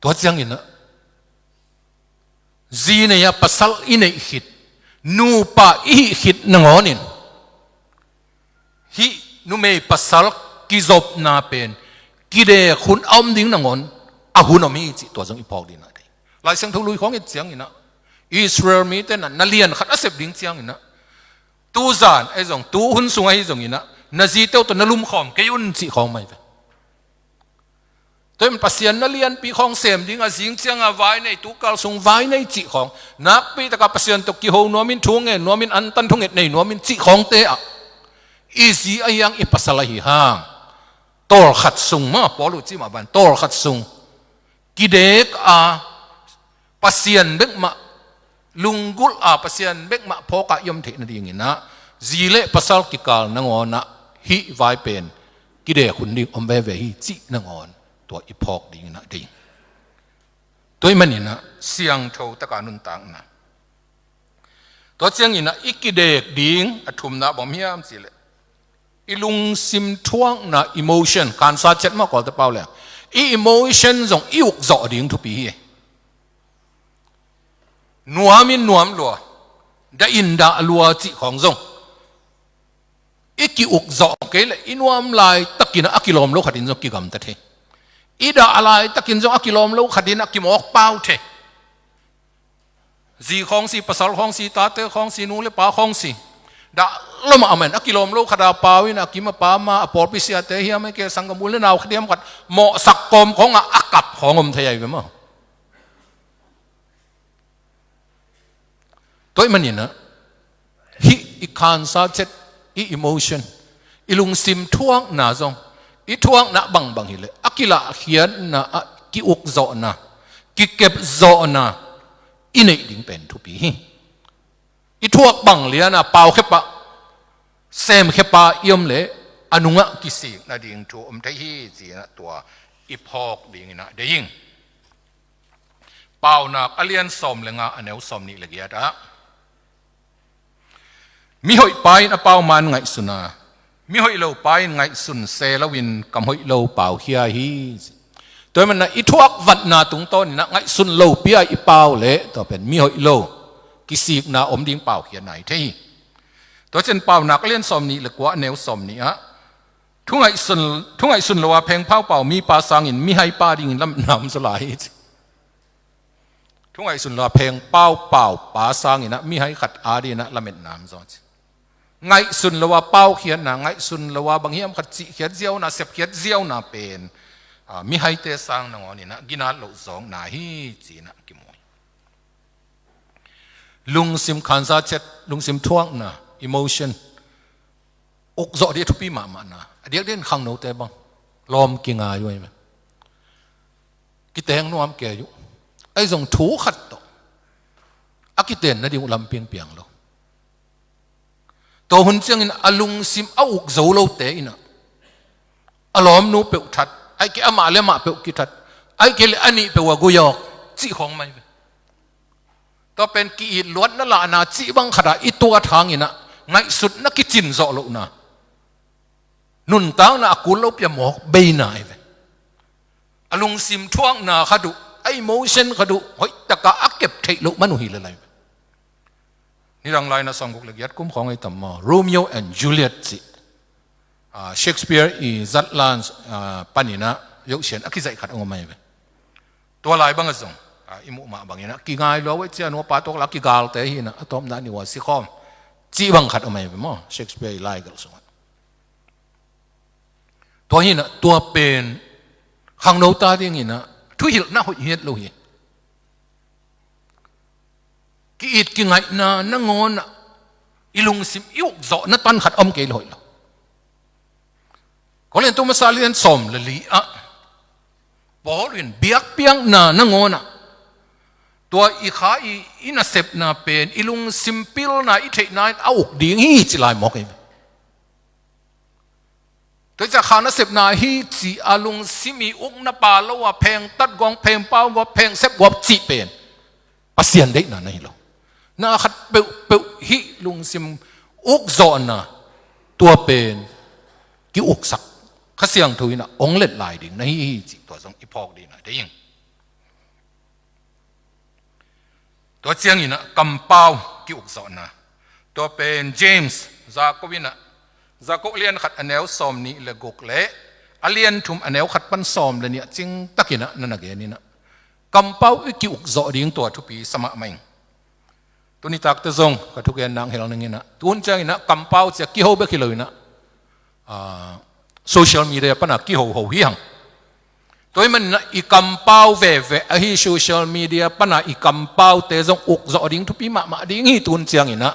Tua cianginah zi nei a pasal i neih khit, nupa i hih khit nangawnin hih numei pasal kizopna pen kidek hun a om ding nangawn a hun om hi cih tua zong i phawk dinginah deih. Lai Siangtho lui khawng et cianginah Israel mite na, na lian khat a sep ding cianginah tuzan ahi zong, tu hun sung ahi zonginah na zite uh tawh na lumkhawm kei un cih khawng mai ve. Tua hi man Pasian na lianpi khawng sem ding a zing cianga vai nei, tukal sung vai nei cih khawng, nakpi taka Pasian tawh kiho nuamin, thu ngen nuamin, antan thunget nei nuamin cih khawngte ah i zi ahi hang, i pasal ahi hang, tawlkhat sung maw, Paul uh cih mah ban tawlkhat sung kidek a Pasian bekmah lunggulh a, Pasian bekmah phawk a i om theih nadinginah zi le pasal kikal nangawnah hih vai pen kidek hun ding om veve hi cih nangawn tua i phawk dinginah deih. Tua hi maninah siangtho taka nuntakna, tua cianginah i kidek ding a thumna bang hiam cihleh i lungsim thuakna, emotion, khansa ciat mah kawlte pau le i emotion zong i ukzawh ding thupi hi. Nuamin nuam lua, dah in dah lua cih khawng zong i ki-ukzawh kei le i nuam laitakin a kilawm lo khatin zong kigamta thei. I dah laitakin zong a kilawm lo khatin a kimawk pau thei. Zi khawng si, pasal khawng si, tate khawng si, nu le pa khawng si, dah lomah a man a kilawm lo khata pau in a kim a pa ma, a pawlpi siate hiam, a ke sanggam u le nau khat hiam khat mawhsak kawm khawngah a kap khawng om thei ahi ve maw? Tua hi maninah hih i khansa ciat, i emotion, i lungsim thuakna zong, i thuakna bangbang hileh a kilahkhiatna ah ki-ukzawhna, kikepzawhna i neih ding pen thupi hi. I thuak bang liana paukhepa, semkhepa i om leh a nungah kisik nading thu om thei hi, ci-inah tua i phawk dinginah deih ing. Paunak a lian sawm le nga, a neu sawm nih le giat ah, mihoih pa in a pau man ngaihsun a, mihoih lo pa in ngaihsun se loin kam hoih lo paukhia hi. Tua hi manah i thuak vatna tungtawninah ngaihsun lopi a i pau leh tua pen mihoih lo, kisikna om ding paukhia hi. Tua ciang Paunak a lian sawm nih le kua, a neu sawm nih ah, thu ngaihsun, thu ngaihsun lo a phengphau pau mipa sangin mihai pa dingin lametna om zaw lai hi, ci. Thu ngaihsun lo a phengphau pau pa sanginah mihai khat a dinginah lametna om zaw, ci. Ngaihsun lo a paukhiatna, ngaihsun lo a bang hiam khat cihkhiat ziauna, sepkhiat ziauna pen, a, mihaite sang nangawninah ginat loh zawkna hi, ci-inah kimu hi. Lungsim khansa ciat, lungsim thuakna, emotion, ukzawh ding a thupi mahmahna, a diakdiakin khangnote bang lawm kingai uh hi mah. Kiteng nuam kei uh. Ahi zong thu khat tawh a kiten nading uh lampi piang lo. Tua hun ciangin a lungsim a uk zo lote inah a lawmnu peuh that, ahih kei amah le amah peuh kithat, ahih kei le a nih peuh a gui awk cih khawng mai ve. Tua pen ki-it luatna lahna cih bang khatah i tuat hanginah ngaihsutna kicin zawh lohna, nuntakna a kul lo pia mawk beina hi ve. A lungsim thuakna khat uh, a emotion khat uh hoihtaka a kep theih loh man uh hi le lai ve. Nidang laina sawmguk le giat kum khawng ei tam maw, Romeo and Juliet cih, ah, Shakespeare i zatlan, ah, paninah yohsian a kizaih khat a ngom ahi ve. Tua lai bangah zong, ah, i muh mah banginah kingai lua uh ei cia, nuapa tuak la kigalte hinah a tawpna ni ua sikhawm cih bang khat om ahi ve maw, Shakespeare i laigelh sungah. Tua hinah tua pen khangno ta dinginah thuhilhna hoih hiat lo hi. Ki-it kingaihna nangawnah i lungsim i ukzawhna tan khat om kei le hoih lo. Korintu masa lian sawm le li ah Paul in biakpiakna nangawnah tua i kha i, i nasepna pen i lungsim pilna i theihna in a uk ding hi ci lai mawk hi. Tua i ciah kha nasepna hi ci a lungsim i ukna pa lo a phengtat guap, phengpau guap, phengsep guap cih pen Pasian deihna na hi lo. Na khat peuhpeuh hih lungsim ukzawhna tua pen ki-uksak Kha Siangtho inah ong let lai ding na hi hi cih tua zong i phawk dingna deih ing. Tua cianginah kampau ki-ukzawhna. Tua pen James, Jacob inah, Jacob lian khat a neu sawm nih le guk le a lian thum a neu khat pan sawm le nih ah cingtakinah na na geninah kampau i ki-ukzawh ding tua thupi sa mahmah ing. Tuni takte zong ka thugen nang hel ninginah tun cianginah kampau cia kiho bek hi loinah, ah, social media pana kihoho hi hang. Tua hi maninah i kampau veve ahi social media pana i kampaute zong ukzawh ding thupi mahmah ding hi tun cianginah.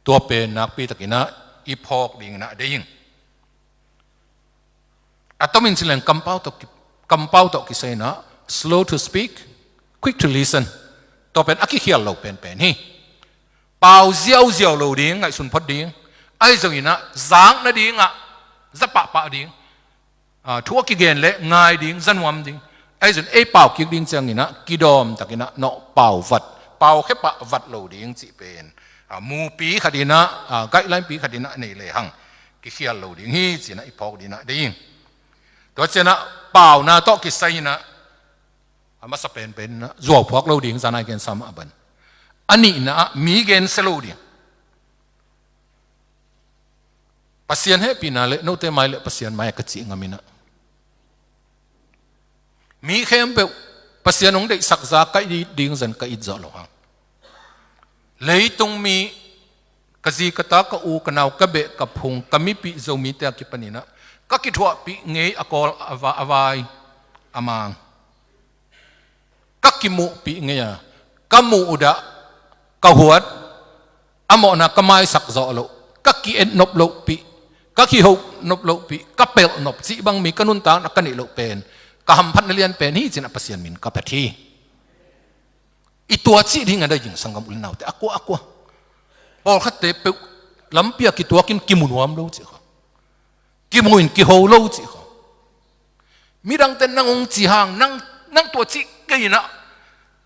Tua pen nakpitakinah i phawk dinginah deih ing. A tomin cileng kampau tawh ki-, kampau tawh kisai inah slow to speak, quick to listen. Tua pen a kikhial lo penpen hi. Pau ziauziau lo ding, ngaihsun phot ding. Ahi zonginah zak nadingah za pahpah ding. Ah, thu a kigen le ngai ding, za nuam ding. Ahi zong ei pau kik ding cianginah kidawm takinah nawh pau vat, pau khepah vat lo ding cih pen, ah, mupi khatinah, ah, guideline pi khatinah nei le hang kikhial lo ding hi cinah i phawk dinah deih ing. Tua cianah pauna tawh kisai inah a masa penpen inah zuauphuak lo ding, zanai gensa mah a ban. A nihna ah mi gensia lo ding. Pasian hehpihna le note mai le Pasian mai a ka cih ngaminah mi khempeuh Pasian hong deihsak za ka it ding zan ka it zawh lo hang. Leitung mi, ka zi ka ta, ka u ka nau, ka beh ka phung, ka mipih Zomite a kipaninah ka kithuahpih ngei a kawl a va-, a vai a mang. Ka kimuhpih ngei a, ka muhdah, ka huat, a mawhna ka maisak zawh loh, ka ki-et nop lohpih, ka kiho nop lohpih, ka pelh nop cih bang mi ka nuntakna ka neih loh pen ka hamphatna lian pen hi cinah Pasian min ka phat hi. I tua cih ding a dai ding sanggam u le naute, a kua, a kua. Pawlkhatte peuh lampi a kituakin kimu nuam lo cih kha. Kimu in kiho lo cih kha. Midangte nang hong ci hang, nang, nang tua cih kei inah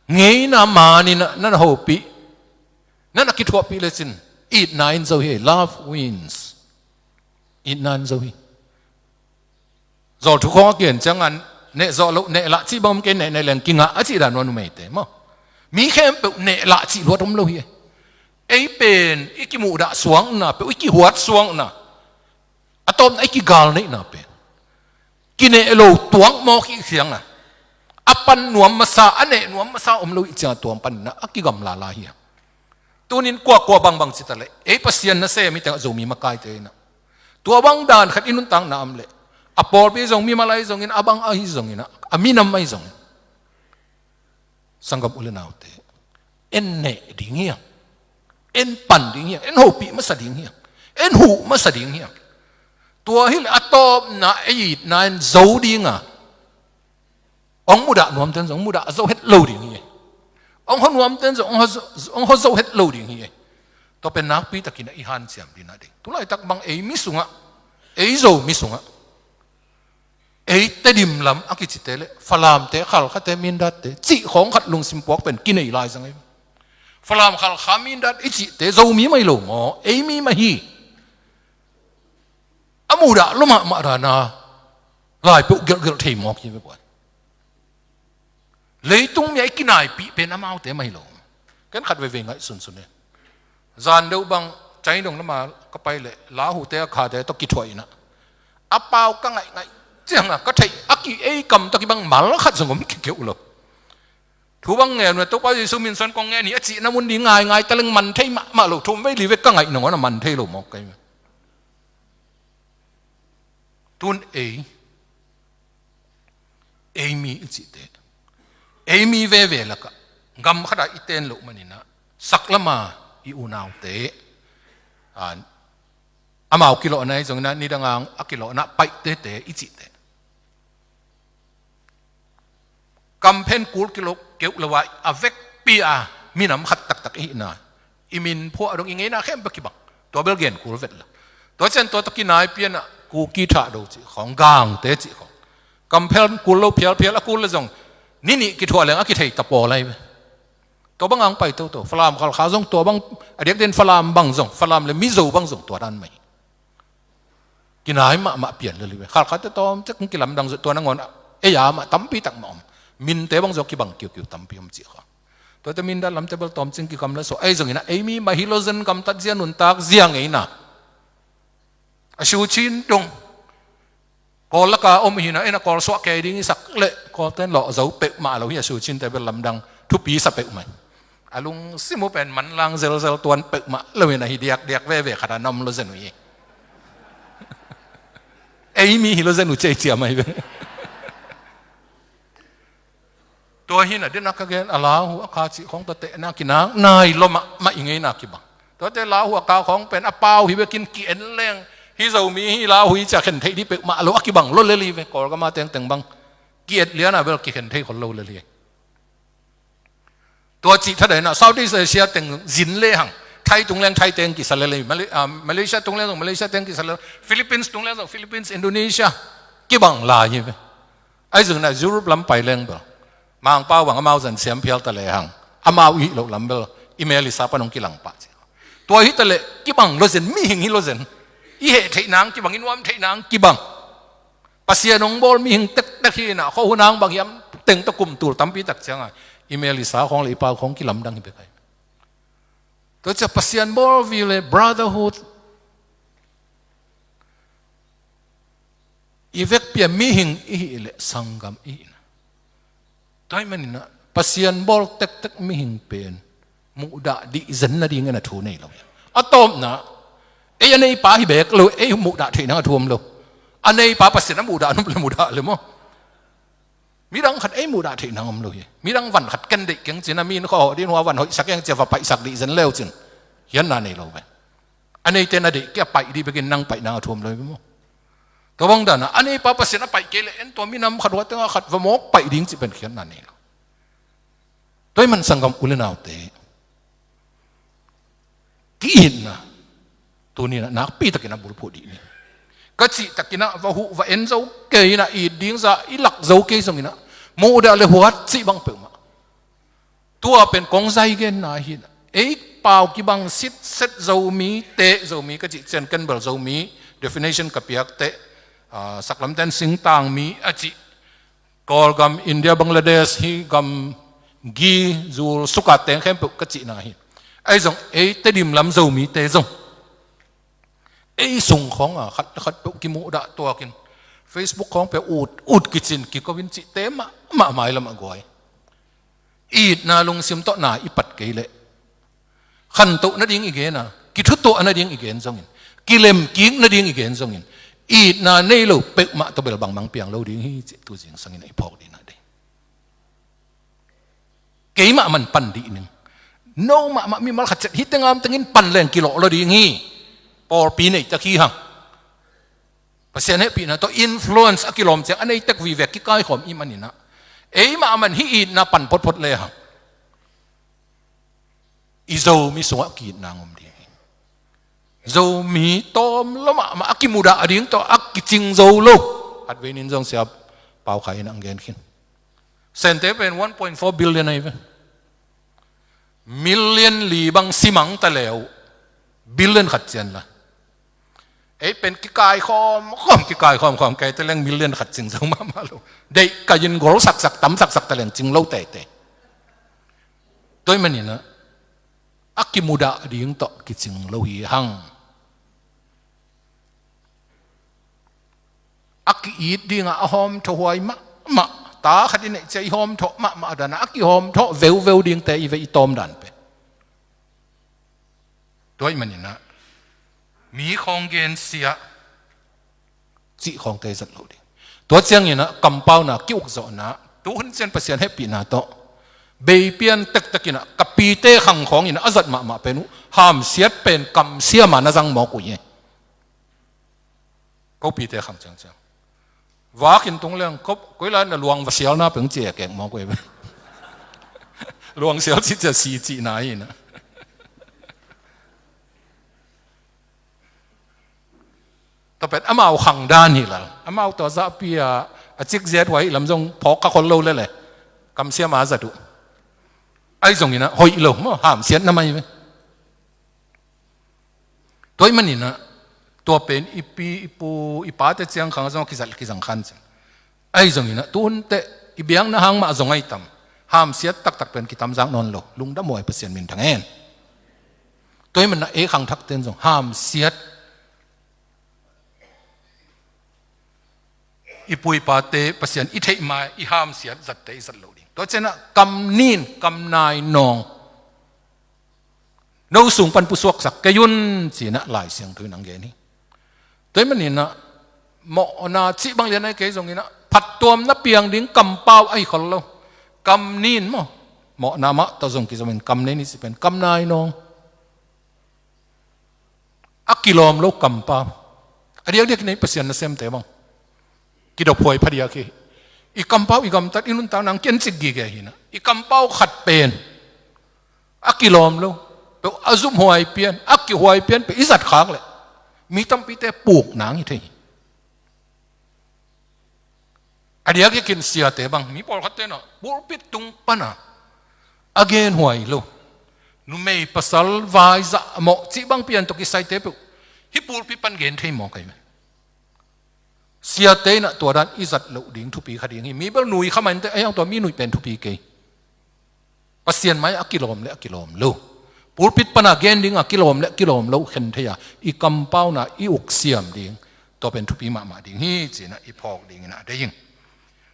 ngeina maninah na na hopih, na na kithuahpih lecin itna in zo hi. Love wins. Itna in zo hi. Zawlthu khawng a kian ciangan neh zawh loh, neh lah cih bang om kei, neh neh leng kingah a cih dan nuam numeite maw. Mi khempeuh neh lah cih luat om lo hi. Ei pen i kimuhdah suangna peuh, i kihuat suangna, a tawpna i kigal neihna pen kineh lo tuak mawk i khiangah a pan nuam masa, a neh nuam masa om lo i ciangah tuam paninah a kigamla lai hi. Tunin kuakua bangbang cita leh ei Pasian nasem hi tengah Zomi makaite inah tua bang dan khat i nuntakna om leh a pawlpi zong mimal ahi zongin, a bang ahi zongin, a minam ahi zongin sanggam u le naute, en neh ding hiam? En pan ding hiam? En hopih masa ding hiam? En huh masa ding hiam? Tua hileh a tawpna ei itna in zo dinga, hong mudah nuamten zong hong mudah zo het lo ding hi. Hong ho nuamten zong hong ho zo, hong ho zo het lo ding hi. Tua pen nakpitakin a i hanciam dingna ding. Tulaitak bang ei mi sungah, ei Zomi sungah Ei Tedim lam a kicite le Falamte, Khalkhate, Mindatte cih khawng khat lungsim puak pen kinei lai zang ei. Falam, Khalkha, Mindat i cihte Zomi mah hi lo maw, ei mi mah hi. A muhdah lua mahmah dan a lai peuh gelhgelh thei mawk hi ve buai. Leitung mi a i kinaipih pen amaute mah hi lo. Ken khat veivei ngaihsunsun e. Zan deuh bang China dong lama ka pai leh Lahu te, Hakha te tawh kithuah in ah, a pau ka ngaihngaih ciang a ka theih a ki, ei kam tawh kibang mal khat zong om kikeuh lo. Thu bang ngen uh a, Topa Jesu min suan kong ngen hi a cihna mun ding ngaingai ta leng man thei mahmah lo. Thum vei li vei ka ngaih nangawn a man thei lo mawk ka hi. Tun ei, ei mi i cihte, ei mi veve lakah gam khatah i ten loh manin ah, saklama i unaute, a, amau kilawhna i zongin ah, nidang a kilawhna Paite te i cihte, kamphen kul kilo keuh lo a, a vekpi a minam khat taktak i hihna, i min phuah dong i ngeina khempeuh kibang. Tua bel gen kul vet la. Tua ciang tua tawh kinaipi in ah Kuki Thahdo cih khawng, Gangte cih khawng, kamphen kul lo phialphial a kul le zong ni nih kithuah leng a kithei ta pawl lai ve. Tua bang ang pai toto. Falam, Khalkha zong tua bang, a diakdiakin Falam bang zong, Falam le Mizo bang zong tua dan mah hi. Kinai mahmah pian lel hi ve. Khalkhate tawmcik kilamdang zaw, tua nangawn ei a mah tampi tak mah om. Minte bang zaw kibang kiukiu tampi om cih kha. Tuate Mindat lamte bel tawmcik kikam le suah. Ei zongin ah ei mi mah hi lo zen, gamtat zia, nuntak zia ngei na. A Suu Kyi dong Kawl laka om hi na, ei na Kawl suah kei ding i sak leh Kawlten lawh zo peuhmah lo hi. A Suu Kyi te bel lamdang thupi sa peuhmah hi. A lungsim uh pen manlang zelzel tuan peuhmah lo hi na, hi diakdiak veve khat a na om lo zen uh hi. Ei mi hi lo zen uh ciaiciam ahi ve. Tua hi na, den a ka gen a Lahu, Hakha cih khawng tawh tehna kinak nai lua mahmah i ngeina kibang. Tuate Lahu, Hakha khawng pen a pau hi bekin ki-en leng, hi Zomi hi, Lahu hi ci-a khen theih ding peuhmah lo a kibang lua lel hi ve. Kawlgam a tengteng bang ki-et lian a bel kikhen thei khol lo lel hi. Tua cih thadah in ah Southeast Asia teng zin lehang, Thai tung leng Thai teng kisa lel hi, Malay-, ah, Malaysia tung leng zong Malaysia teng kisa lel, Philippines tung leng zong Philippines, Indonesia kibang lai hi ve. Ahi zongin ah Europe lam pai leng bel Mangpau bang amau zan siam phial ta lehang, amau i hih loh lam bel i Melissa pan hong kilang pah ci. Tua hi ta leh kibang lo zen, mihing hi lo zen. I heh theih nang kibang, i nuam theih nang kibang. Pasian hong bawl mihing tektek hi in ah, khuahun hang bang hiam teng tawh kum tul tampi tak ciang a i Melissa khawng le i pau khawng kilamdang hi bek ahi. Tua ciang Pasian bawl vive le brotherhood, i vekpi a mihing i hih leh sanggam i hih na. Tua ahih manin ah Pasian bawl tektek mihing pen muhdah dih zen nadingin a thu nei lo hi. A tawpna, ei a neipa hi beek lo, ei muhdah theih nang a thu om lo. A neipa Pasian a muhdah nop le muhdah le maw. Midang khat ei muhdah theih nang om lo hi. Midang van khat ken deih keng cin a, mi in khuahawh dih in hua van hoihsak keng ci-a va paihsak dih zen le uh cin khiatna nei lo ve. A neite na deih kei a paih dih bekin nang paih nang a thu om lo hi maw. Tua bang dan a, a neipa Pasian a paih kei leh en tua minam khat hua teng a khat va mawk paih ding cih pen khiatna nei lo. Tua ahih man sanggam u le naute, ki-itna tuni-in ah nakpi takin a bulphuh dih ni. Ka cih takin ah va huh va en zo kei in ah, it ding zah i lak zo kei zongin ah, muhdah le huat cih bang peuhmah tua pen kong zai genna hi in ah, ei pau kibang sitset Zomite, Zomi ka cih ciang ken bel Zomi definition ka piak teh, ah, saklamten singtangmi a cih, Kawlgam, India, Bangladesh, hih gam gi zul suka teng khempeuh ka cihna hi. Ahi zong ei Tedim lam Zomite zong ei sung khawng a khat le khat peuh kimuhdah tuakin Facebook khawng peuh ut ut kicin kiko in cihte mahmah mailam a guai. Itna lungsim tawh na i pat kei leh, khantoh nading i gen a, kithutuah nading i gen zongin, kilemkik nading i gen zongin, itna nei lo peuhmah tawh bel bangmah piang lo ding hi cih tu zingsangin a i phawk dihna dei. Keimah man pan dih ning. No mahmah mimal khat ciat hih teng amtengin pan leng kilawh lo ding hi. Pawlpi neitak hi hang. Pasian hehpihna tawh influence a kilawm ciang a neitek vive kikaikhawm i hih manin ah, eimah man hih itna pan photphot lehang i Zomi sungah ki-itna hong om ding hi. Zomi tawm lua mahmah a kimudah ding tawh a kicing zo lo. Khatvei nin zong Sia Pau Khai in ang gen khin. Sente pen one point four billion ahi ve. Million li bang simang ta leu billion khat cian la. Ei pen kikai khawm khawm, kikai khawm khawm, kei te leng million khat cing zo mahmah lo. Deih kai in gol saksak, tam saksak ta leng cing lo tete. Tua ahih manin ah a kimudah ding tawh kicing lo hi hang. A ki-it dingah a hawmthawh huai mahmah, ta khat i neih ciang i hawmthawh mahmah dan ah a kihawmthawh veuveu dingte i ve i tawm dan pen. Tua ahih manin ah mi khawng gensia cih khawngte zat lo ding. Tua ciangin ah kampauna ki-ukzawhna, tuhun ciang Pasian hehpihna tawh bei pian tektek in ah ka pite khang khawngin a zat mahmah pen uh, hamsiat pen kamsiam a na zang mawk uh hi. Ko pite khang ciangciang vak in tung leng ko, koi lai na luang va sialna peng ci a keng mawk uh hi. Luang sial cih ciang si cihna hi na. Tua pen amau khang dan hi lel. Amau tua zahpi a a cik ziat huai lam zong phawk kha khol lo lel e. Kamsiam a zat uh. Ahi zongin ah hoih lo maw, hamsiatna mai ve. Tua ahih manin ah tua pen i pi i pu i pate ciang khang zong a kizat kizang khan ciang. Ahi zongin ah tuhun teh i biakna hang mah zong ahi tam. Hamsiat taktak pen kitamzak nawn lo. Lungdam huai, Pasian min thang hen. Tua ahih manin ah ei khangthakte in zong hamsiat, i pu i pate Pasian i theih ma i hamsiat zatte i zat lo ding. Tua ciang ah kam nin, kam nai nawng, no sung pan pusuaksak kei un ci-in ah Lai Siangtho in ang gen hi. Tua ahih manin ah mawhna cih bang lian ahi kei zongin ah phattuamna piang ding kampau ahi khol lo. Kam nin maw, mawhna mah tawh zong kizomin kam nin i cih pen kam nai nawng, a kilawm lo kampau. A diakdiak in ah i Pasian nasemte bang kidop huai phadiak hi. I kampau, i gamtat, i nuntakna ang kiancik gige hi na. I kampau khat pen a kilawm lo, peuh a zumhuai pian, a kihuai pian peuh i zat khak leh mi tampite puk nang hi thei hi. A diakdiakin siate bang, mi pawlkhatte na pulpit tung pana a genhuai lo, numei pasal vaizah mawh cih bang pian tawh kisaite peuh hih pulpit pan gen thei mawk ahi ve. Siate in ah tua dan i zat loh ding thupi kha ding hi. Mi bel nui kha mah inteh, ahi hang tua mi nuih pen thupi kei. Pasian mai a kilawm le a kilawm lo, pulpit pana gen ding a kilawm le a kilawm lo khen thei a, i kampauna i uksiam ding, tua pen thupi mahmah ding hi ci-in ah i phawk dingin ah deih ing.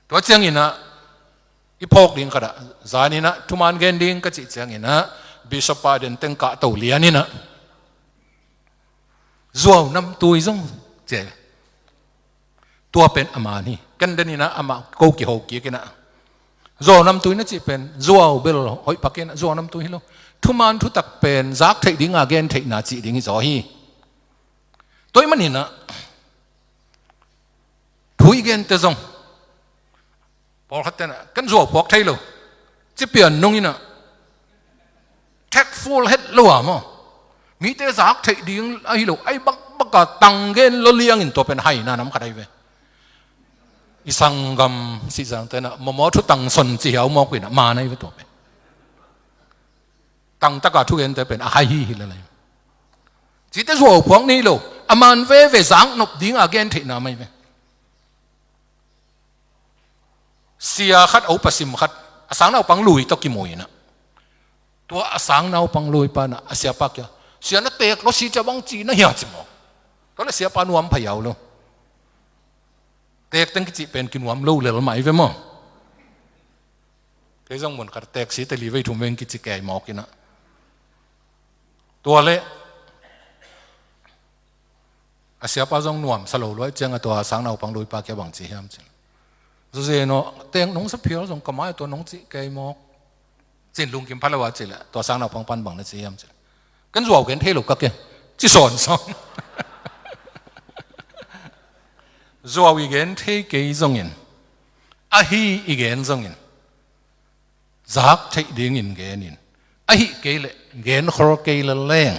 Tua ciangin ah i phawk ding khat ah, zanin ah thuman gen ding ka cih ciangin ah Bishop pa den teng kahto lianin ah zuau namtui zong ci. Tua pen a man hi. Ken denin ah amah ko kiho kik in ah, zuau namtui na cih pen zuau bel hoih pak in ah, zuau namtui hi lo. Thuman thutak pen zak theih ding a gen theihna cih ding hi zaw hi. Tua ahih manin ah thu i gente zong pawlkhatte na ken zuau phuak thei lo ci pian nung in ah, tactful het lo a maw, mite zak theih ding ahi lo, ahi bakbak a tang gen lo liangin tua pen haina nam khat ahi ve. I sanggam Sihzangte na mawmaw thutang son ci hiau mawk uh in ah, man ahi ve tua pen. Tangtaka thugente pen a hai hi hi lel ahi. Cihte zuau phuak ni lo, a man veve zak nop ding a gen theihna mai ve. Sia khat, a upa sim khat, a sang naupang lui tawh kimu in ah, tua a sang naupang lui pa na a siapa kiang, sia na teek lo si cia bang ci na hia ci mawk. Tua le siapa nuam pha hiau lo. Teek teng kicih pen kinuam lo lel mah ahi ve maw. Kei zong mun khat teek si te li vei thum veng kici kei mawk in ah, tua le a siapa zong nuamsa lo luai ciang a tua sang naupang luipa kia bang ci hiam cih, zuzen aw, teng nong sa phial zong ka mai tua nong cih kei mawk, cin lungkim pha lo a cih leh tua sang naupang pan bang na ci hiam cih, ken zuau gen thei lo ka ke, ci sawnsawn. Zuau i gen thei kei zongin, ahi i gen zongin, zak theih dingin genin, ahih kei leh gen khol kei lel leng,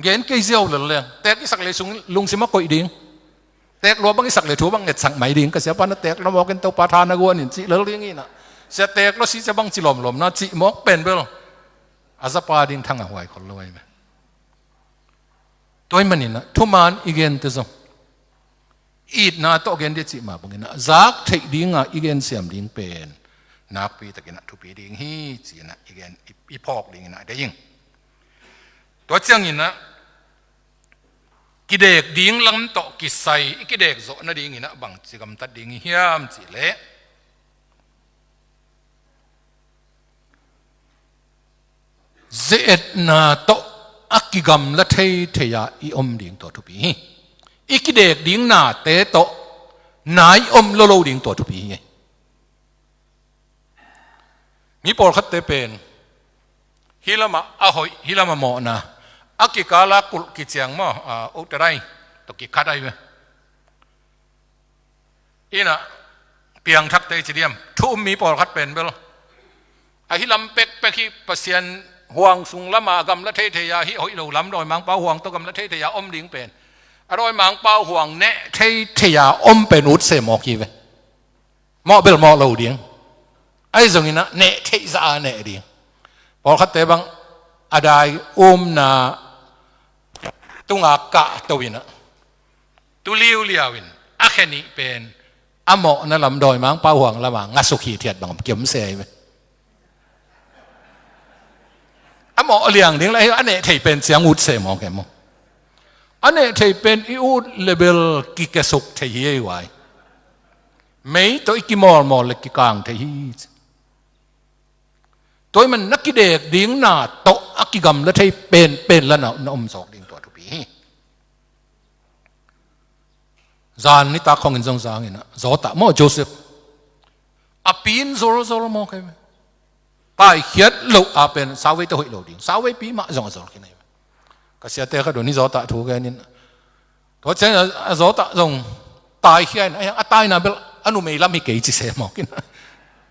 gen kei ziau lel leng, teek i sak lei sung lungsim a koih ding. Teek lua bang i sak le thu bang ngetsak mai ding, ka siapa na teek lua mawk in Topa tha na guan in cih lel ding inah, sia teek lua si sia bang ci lawmlawm na cih mawk pen bel a zapa ding thang a huai khol lo ai ve. Tua ahih maninah thuman i gente zong itna tawh gen dia cih mah banginah zak theih dinga i gensiam ding pen nakpi takinah thupi ding hi, ci-inah i gen i, i phawk dinginah deih ing. Tua cianginah kidek ding lam tawh kisai i kidek zawh nadinginah bangci gamtat ding i hiam cihleh, ze-etna tawh a kigamla theithei-a i om ding tua thupi hi. I kidek ding nate tawh na i om lolo ding tua thupi hi. Mi pawlkhatte pen hih lamah a hoih, hih lamah mawhna, a kikala kulh kiciang maw, a, utadai tawh kikhat ai ve. Inah piangthakte i ci diam, thu um mi pawlkhat pen bel ahi lam pekpek hi. Pasian huang sung lama gamla theithei-a, hih hoih lo lam dawimangpa huang tawh gamla theithei-a om ding pen a dawimangpa huang neh theithei-a om pen utse mawk hi ve. Mawh bel mawh lo ding. Ahi zonginah neh theih zah a neh ding. Pawlkhatte bang a dai umna tunga kahto inah tu liuliau in a khe nih pen a mawhna lam dawimangpa huang lama ngasuk hithiat bang om kiom se ai ve. A mawh liang ding lah a neh thei pen ciang utse mawk e maw. A neh thei pen i ut le bel kikesuk thei hi ei vai. Mei tawh i kimawlmawl le kikang thei hi. Tua ahih man na kidek ding na tawh a kigamla thei penpen la na, na om zawk ding tua thupi hi. Zan nitak khongin zong zanginah zawtah maw Joseph a pin zolzol maw kai ve. Taikhiat loh a pen sauvei tawh hoih lo ding, sauvei pi mah zong a zol khin ai ve. Ka siate khat un hi zawtah thu genin tua ciangin a zawtah zong taikhia in a taina bel a numei lam hi kei ci se mawk in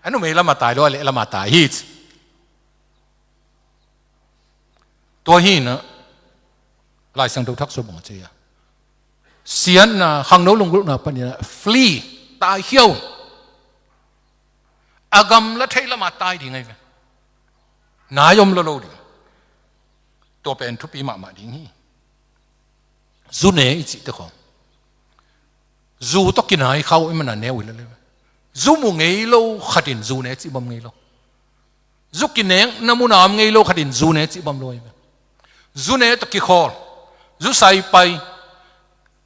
a numei lam a tai lo a leh lam a tai hi ci. Tua hi inah Lai Siangtho thak sua bang a ci a siatna khangno lunggulhna paninah flee, taikhia un. A gamla thei lamah tai ding ai ve. Nai om lo lo ding. Tua pen thupi mahmah ding hi. Zu ne i cihte khawng zu tawh kinai khau i mana neu i la le ve. Zu mu ngei lo khatin zu ne cih bam ngei lo. Zu kinekna muna om ngei lo khatin zu ne cih bam lo ai ve. Zu ne tawh kikhawl, zu saipai,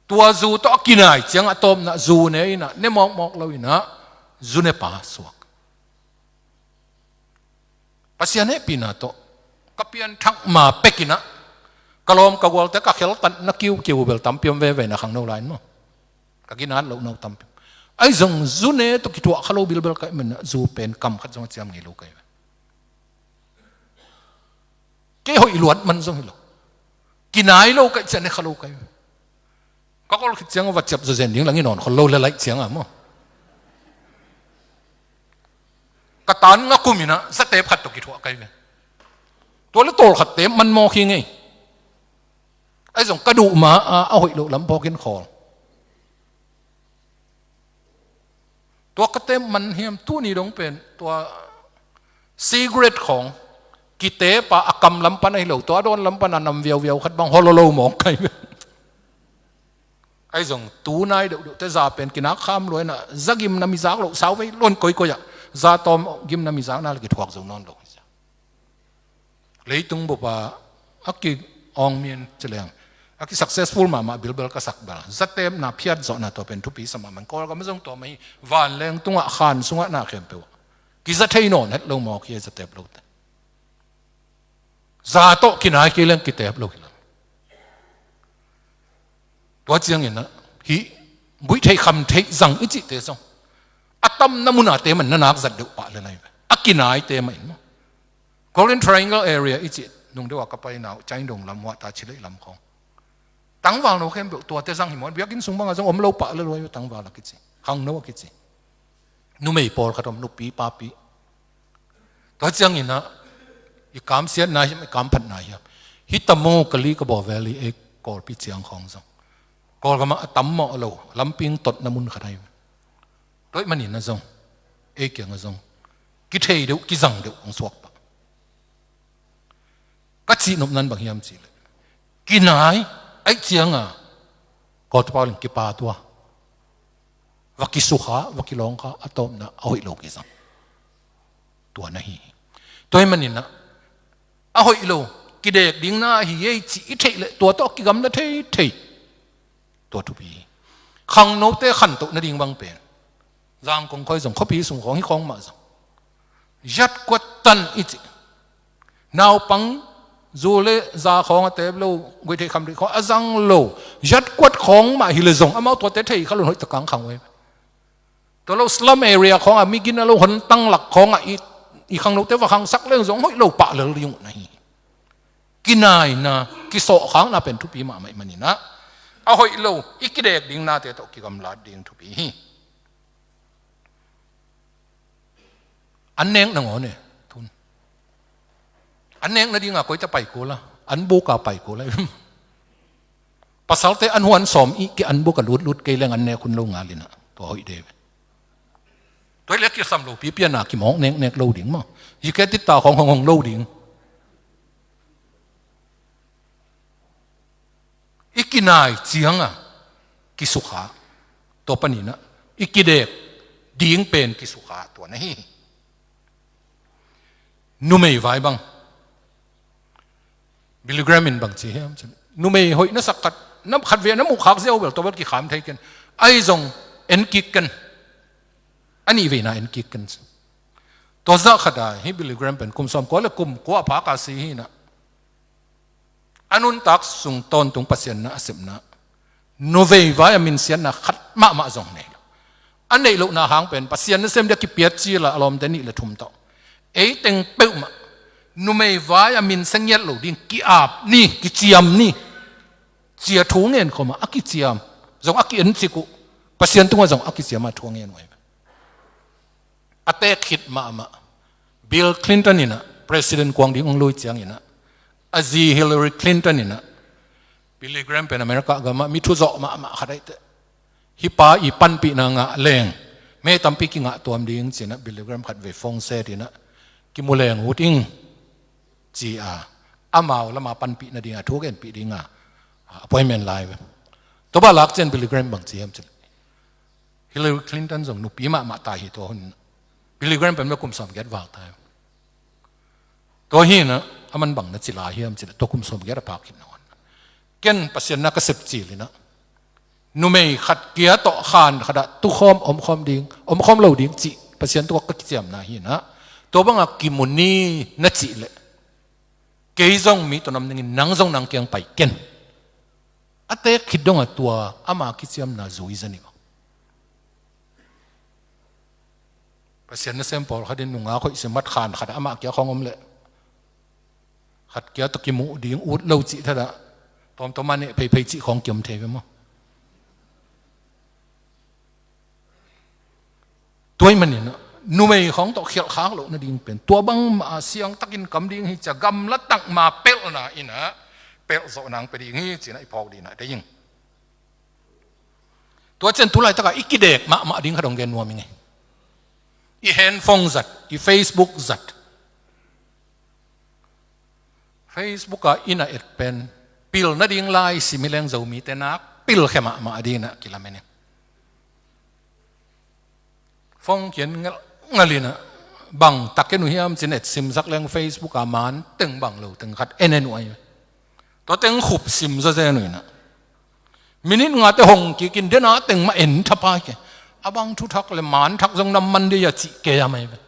tua zu tawh a kinai ciang a tawpna zu ne inah ne mawkmawk lo inah zu ne pa suak. Pasian hehpihna tawh ka pianthak ma pekinah ka lawm ka gualte ka kheltatna kiukiu bel tampi om veve na khangno lai in maw. Ka ginat lohna uh tampi. Ahi zong zu ne tawh kithuah kha lo bilbel ka hih manah zu pen kam khat zong a ciam ngei lo ka hi ve. Kei hoih luat man zong hi lo. Kinai lo ka hih ciah ne kha lo ka hi ve. Ka kol khit ciang a va ciap zawzen ding lang i nawn khol lo le laih ciang a maw. Ka tan nga kum inah zatep khat tawh kithuah ka hi ve. Tua le tawlkhat tep man mawk hi ngei. Ahi zong ka duh ma a a hoih loh lam phawkin khawl. Tua ka tep man hiam tuni dong pen tua cigarette khawng kitep a a kam lam pan ahi lo, tua a dawn lam pan a nam viauviau khat bang holo lo mawk ka hi ve. Ahi zong tu nai deuhdeuhte za pen kinak kham luaina za gimna mizak loh sauvei luan koikoi ah za tawm gimna mizakna le kithuak zo nawn lo. Leitung bup a a ki-awngmian cileng a ki-successful mahmah bilbel ka sak bel zatepna phiatzawhna tua pen thupi sa mahmah. Kawlgam a zong tua mah hi. Vanleng tungah khan sungah na khempeuh ah kiza thei nawn het lo mawk hi a zatep lote. Za tawh kinai kei leng kitep lo hi lo. Tua cianginah hih buih theih kham theih zang i cihte zong a tamna munate man na nak zat deuh pah le lai ve. A kinaite mah in maw. Golden Triangle area i cih nung deuh a ka paina uh Caindong lam huahta Chilei lam khawng tangval no khempeuh tuate zang hi maw. Biakinn sung bangah zong om lo pah le luai ve. Tangval a kici, khangno a kici, numei pawlkhat om, nupi papi. Tua cianginah i kamsiatna hiam i kamphatna hiam hih tamo Kali Kabaw Valley ei Kawlpi ciang khawng zong Kawlgamah a tam mawh lo, lampi totna mun khat ahi. Tua ahih manin a zong, ei kiangah zong kithei deuh, kizang deuh hong suak pah. Ka cihnopna in bang hiam cih leh, kinai ahih ciangin Kawltepa leng kipa tua, va kisukha, va kilawngkha, a tawpna a hoih lo kizang. Tua na hi hi. Tua ahih manin ah, a hoih lo, kidek ding na hi ei cih i theih leh tua tawh kigamla thei thei. Tua thupi hi. Khangnote khantoh nading bang pen, Zangkong khawng zong, khuapi sung khawng, hih khawng mah zong, zat kuat tan i cih, naupang zu le za khawng a tep lo, guihtheih khamtheih khawng a zang lo, zat kuat khawng mah hi leh zong, amau tuate thei kha lo in hoih tak a khang uh hi. Tua lo slum area khawngah, mi gina lo hong tang lak khawngah i, i khangnote va khangsak leng zong hoih lo pah lel ding uh na hi. Kinaina, kisawhkhakna pen thupi mahmah ahih manin ah, a hoih lo i kidek ding nate tawh kigamlat ding thupi hi. An nek nangawn e, tun. An nek nading a koi ta pai kul a, an buk a pai kul a. Pasalte an huan sawm i ki an buk a lutlut kei leng an nek hun lo ngal in ah, tua hoih de ve. Tua hi leh kisam lo pipi a na kimawk neknek lo ding maw. Hi ke tita khawng hong hong lo ding. I kinai ciangin kisukha. Tua panin ah, i kidek ding pen kisukha, tua na hi. Numei vai bang, Billy Graham in bang ci hiam cih leh, numei hoih na sak khat, na khat vei na muh khak ziau bel, tua bel kikham thei ken. Ahi zong en kik ken. A nih veina en kik ken. Tua zah khat a, hih Billy Graham pen kum sawmkua le kum kua a phak a si hi in ah, a nuntak sung tawntung Pasian na a sepna, numei vai a minsiatna khat mahmah zong nei lo. A neih lohna hang pen Pasian nasem dia kipiat cil a, a lawmte nih le thum tawh, ei teng peuhmah numei vai a minsia ngiat lo ding, ki-ap ni, kiciam ni, ci a thu ngen khawm a, a kiciam zong a ki-en cik uh, Pasian tungah zong a kiciam a thu a ngen uh hi. A teek khit mahmah, Bill Clinton in ah, President kuang ding hong lui ciangin ah, a zi Hillary Clinton in ah, Billy Graham pen America gamah mi thuzawh mahmah khat ahi teh, hih pa i panpihna ngah leng, mi tampi kingah tuam ding ci in ah, Billy Graham khat vei phone set in ah, kimu leng ut ing, ci a, amau lam a panpih nading a thu genpih ding a, appointment la hi ve. Tua bang lak ciang Billy Graham bang ci hiam cih leh, Hillary Clinton zong nupi mahmah ta hi tua hun. Billy Graham pen bel kum sawmgiat val ta hi. Tua hi in ah, aman bang na ci lai hiam cih leh, tua kum sawmgiat a phak khit nangawn, ken Pasian na ka sep cil in ah, numei khat kia tawh khan khat ah tukhawm omkhawm ding, omkhawm lo ding cih Pasian tungah ka kiciamna hi in ah, tua bang a kimu ni na cih leh, kei zong mi tawh na om ning in, nang zong nang kiang pai ken. A teek khit dong a tua ama kiciamna zui zen hi. Pasian nasem pawlkhat in nungak hoih sim, mat khan khat ah amah kia khawng om leh, khat kia tawh kimuh ding ut lo cih thadah, tawmtawm a neh pheiphei cih khawng kiom thei ve maw. Tua ahih manin ah, numei khawng tawh khialh khak loh nading pen, tua bangmah a siangtakin kam ding hi ci a, gamla tak ma pelhna in ah, pelh zawh nang pia ding hi ci in ah, i phawk ding in ah deih ing. Tua ciang tu laitak a i kidek mahmah ding khat hong gen nuam ing ei. I handphone zat, i Facebook zat. Facebook a i na et pen, pil nading lai sim hi leng Zomite nak pilkhia mahmah ding in ah kilamen ing. Phone kiang ngelhngelh in ah, bang tak en uh hiam ci in et simsak leng Facebook a man teng bang lo teng khat en en uh ahi. Tua teng khup sim zawzen uh in ah, minit nga teh hong kik in, den a teng mah en thapai kei. A bang thu thak leh man thak zong na man ding a cih kei a mai ve.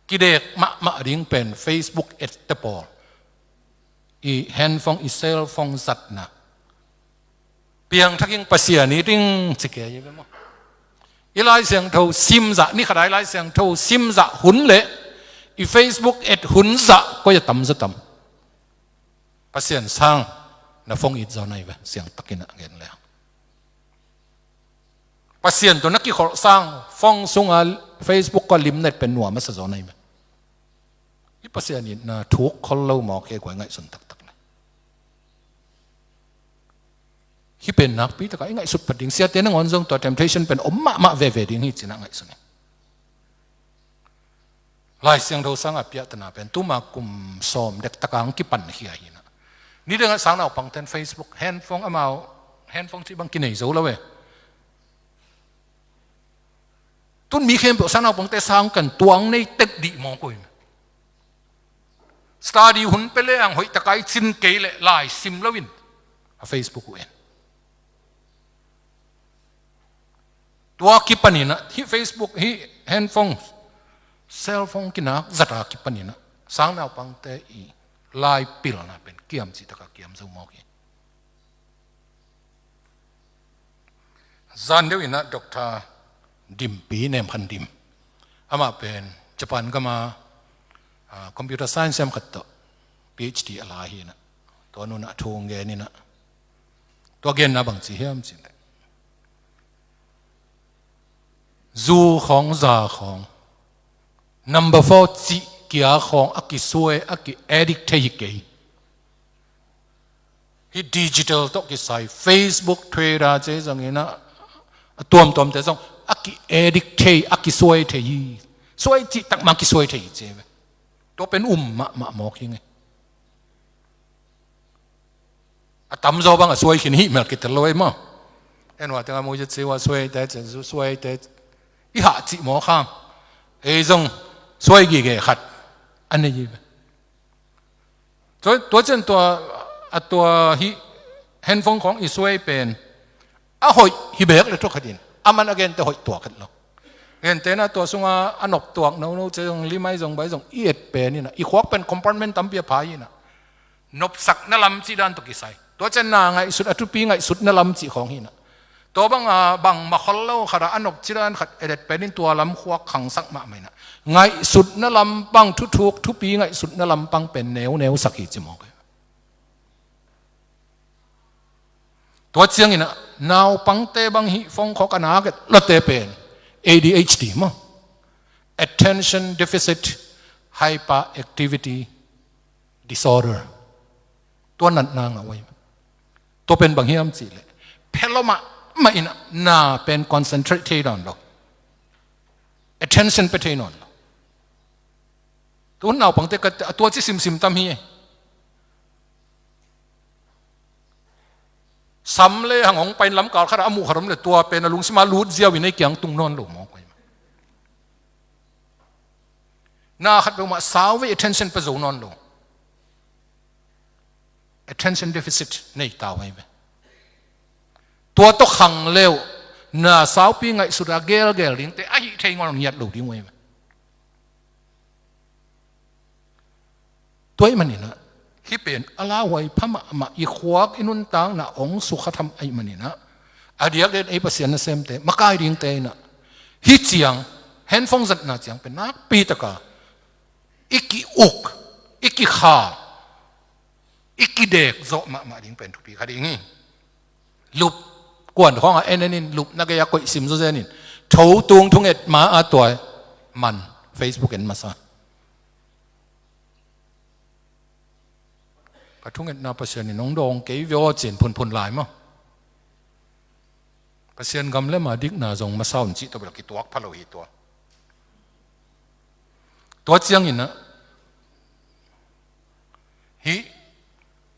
Kidek mahmah ding pen Facebook et te pawl, i handphone, i cellphone zatna, piangthak ing, Pasian it ing ci kei hi ve maw. I Lai Siangtho sim zah, ni khat a i Lai Siangtho sim zah hun leh i Facebook et hun zah koi a tam zaw tam? Pasian sang na phone it zaw na hi ve, siangtakin a gen leh. Pasian tawh na kikholh sang phone sung a, Facebook a lim na et pen nuam a sa zaw na hi ve. I Pasian itna thuk khol lo mawk hi, guai ngaihsun taktak leh. Kipen nakpi taka i ngaihsut pah ding, siate nangawn zong tua temptation pen om mahmah veve ding hi cih na ngaihsun hi. Lai Siangtho sangah piahtana pen tuma kum sawm dek taka hong kipan khia hi na. Nidangah sangnaupangten Facebook, handphone amau, handphone cih bang kinei zo lo e. Tun mi khempeuh sangnaupangte sang kan tuang nei tek dih mawk uh hi. Study hun pia le ang hoih taka i cin kei leh lai sim loin a Facebook uh en. Tua kipaninah hih Facebook, hih handphone, cellphone kinak zata kipaninah sangnaupangte i lai pilna pen kiam cih taka kiam zo mawk hi. Zan deuh inah Doctor Dimpi, Nem Khan Dim, amah pen Japan gama, ah, computer science siam khat tawh PhD a la hi inah, tua nunah thu hong gen inah, tua genna bang ci hiam cih leh, zu khawng, za khawng, number four cih kia khawng a kisuai, a ki-addict thei hi kei. Hih digital tawh kisai, Facebook, Twitter ci zong inah, a tuamtuamte zong a ki-addict thei, a kisuai thei hi. Suai cih takma kisuai thei hi ci ve. Tua pen um mahmah mawk hi ngei. A tamzaw bang a suai khin hih mel kitel lo ei maw. En ua tengah mu ci ua suaite, suaite i hah cih mawk hang. Ei zong suai gige khat a nei hi ve. Tua, tua cian tua, a tua hih handphone khawng i suai pen a hoih hi beek le thukhatin a man a gente hoih tua khat lo. Gentena tua sunga a nop tuak nono ci zong, limai zong bai zong i et pen inah, i khuak pen compartment tampi a pha inah, nopsakna lam cih dan tawh kisai. Tua cian na ngaihsut, a thupi ngaihsutna lam cih khawng hi inah. Tua banga bang makhol lo khatah a nop cih dan khat edet penin tua lam khuak khangsak mahmah inah, ngaihsutna lampang, thuthuk thupi ngaihsutna lampang pen neuneu sak hi ci mawk hi. Tua cianginah naupangte bang hih phone khawk a nak et lote pen A D H D maw, attention deficit hyperactivity disorder. Tua natna ngah uh ei. Tua pen bang hiam cih leh, phelom ah mah inah na pen concentrate thei nawn lo, attention pe thei nawn lo. Tun naupangte ka, a tua ci simsim tam hi. Sam le hang hong pain lamkal khatah a muh khat om le tua pen a lungsima lut ziau in ei kiang tung nawn lo mawk uh ei. Na khat peuhmah sau ve, attention pe zo nawn lo. Attention deficit nei ta uh ei ve. Tua tawh khang leu na saupi ngaihsuta gelgel dingte a hih thei ngawn ngiat lo ding uh ei ve. Tua ahih maninah hih pen a lauhuai pha mahmah, i khuak i nuntakna hong sukha tham ahih maninah, a diakdiak ei Pasian nasemte, makai dingte inah hih ciang, handphone zatna ciang pen nakpi taka i ki-uk, i kikhal, i kidek zawh mahmah ding pen thupi kha ding hi. Lup kuan khawngah en en in, lupna gei-a koih sim zawzen in, tho tung thunget ma a tua man Facebook en masa. Ka thungetna Pasian in hong dawng kei ve aw cin phunphun lai maw. Pasian gam le ma dikna zong masa un cih tawh bel kituak pha lo hi tua. Tua cianginah hih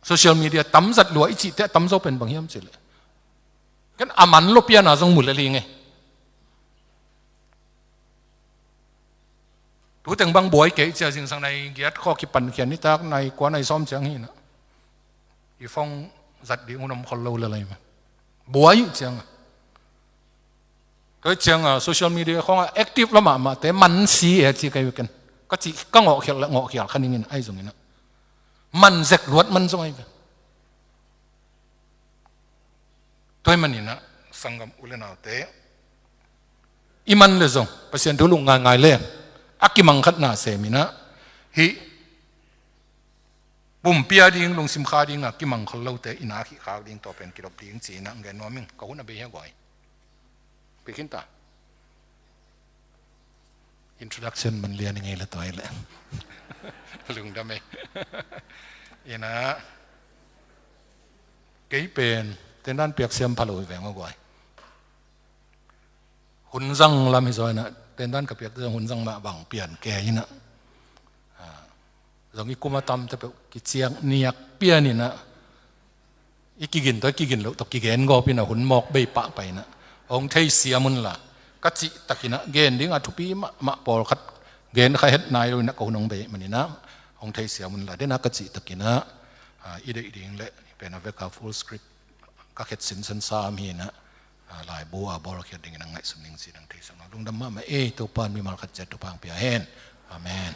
social media tamzat lua i cihte a tamzaw pen bang hiam cih leh, ken a man lo piana zong mu lel hi ngei. Tuteng bang buai kei cia, zingsang nai giat khawh kipan khian nitak nai kua nai sawm ciang hi inah, i phone zat ding hun om khol lo lel hi mah. Buai cianga, tua cianga social media khawngah active lo mahmahte man si e ci kei ve ken. Ka cih ka ngawhkhial le ngawhkhial kha ning inah, ahi zong inah man zek luat man zong ahi ve. Tua ahih maninah sanggam u le naute, i man le zong Pasian thu lung ngaingai le a kimangkhatna seminah hih pumpi a ding, lungsim kha dinga kimang khol lote i nak hih khak ding, tua pen kidop ding ci-inah ngen nuam ing. Ka hun a bei hia guai. Pe khin ta. Introduction man lian i ngei le tua i le lungdam ei. Inah kei pen Tendan piak siam pha lo hi veng a guai. Hun zang lam hi zaw inah, tendan ka piak zong hun zang mah bang pian ke inah. Zong i kum a tamte peuh kiciak niak pian inah, i kigin tawh i kigin loh tawh kigen gawp inah hun mawk bei pahpah inah hong theisiam unla, ka cih takinah gen dingah thupi mahmah pawlkhat gen kha het nai lo inah ka hun hong bei maninah hong theisiam unla, denah ka cih takinah i deih ding le i pen a veka full script ka khet sinsen sam hi inah, laibu a bawlkhiat dingin a ngaihsun ding ci nang theisak lo. Lungdam mahmah ei, Topa in mimal khat ciat thupha hong pia hen. Amen.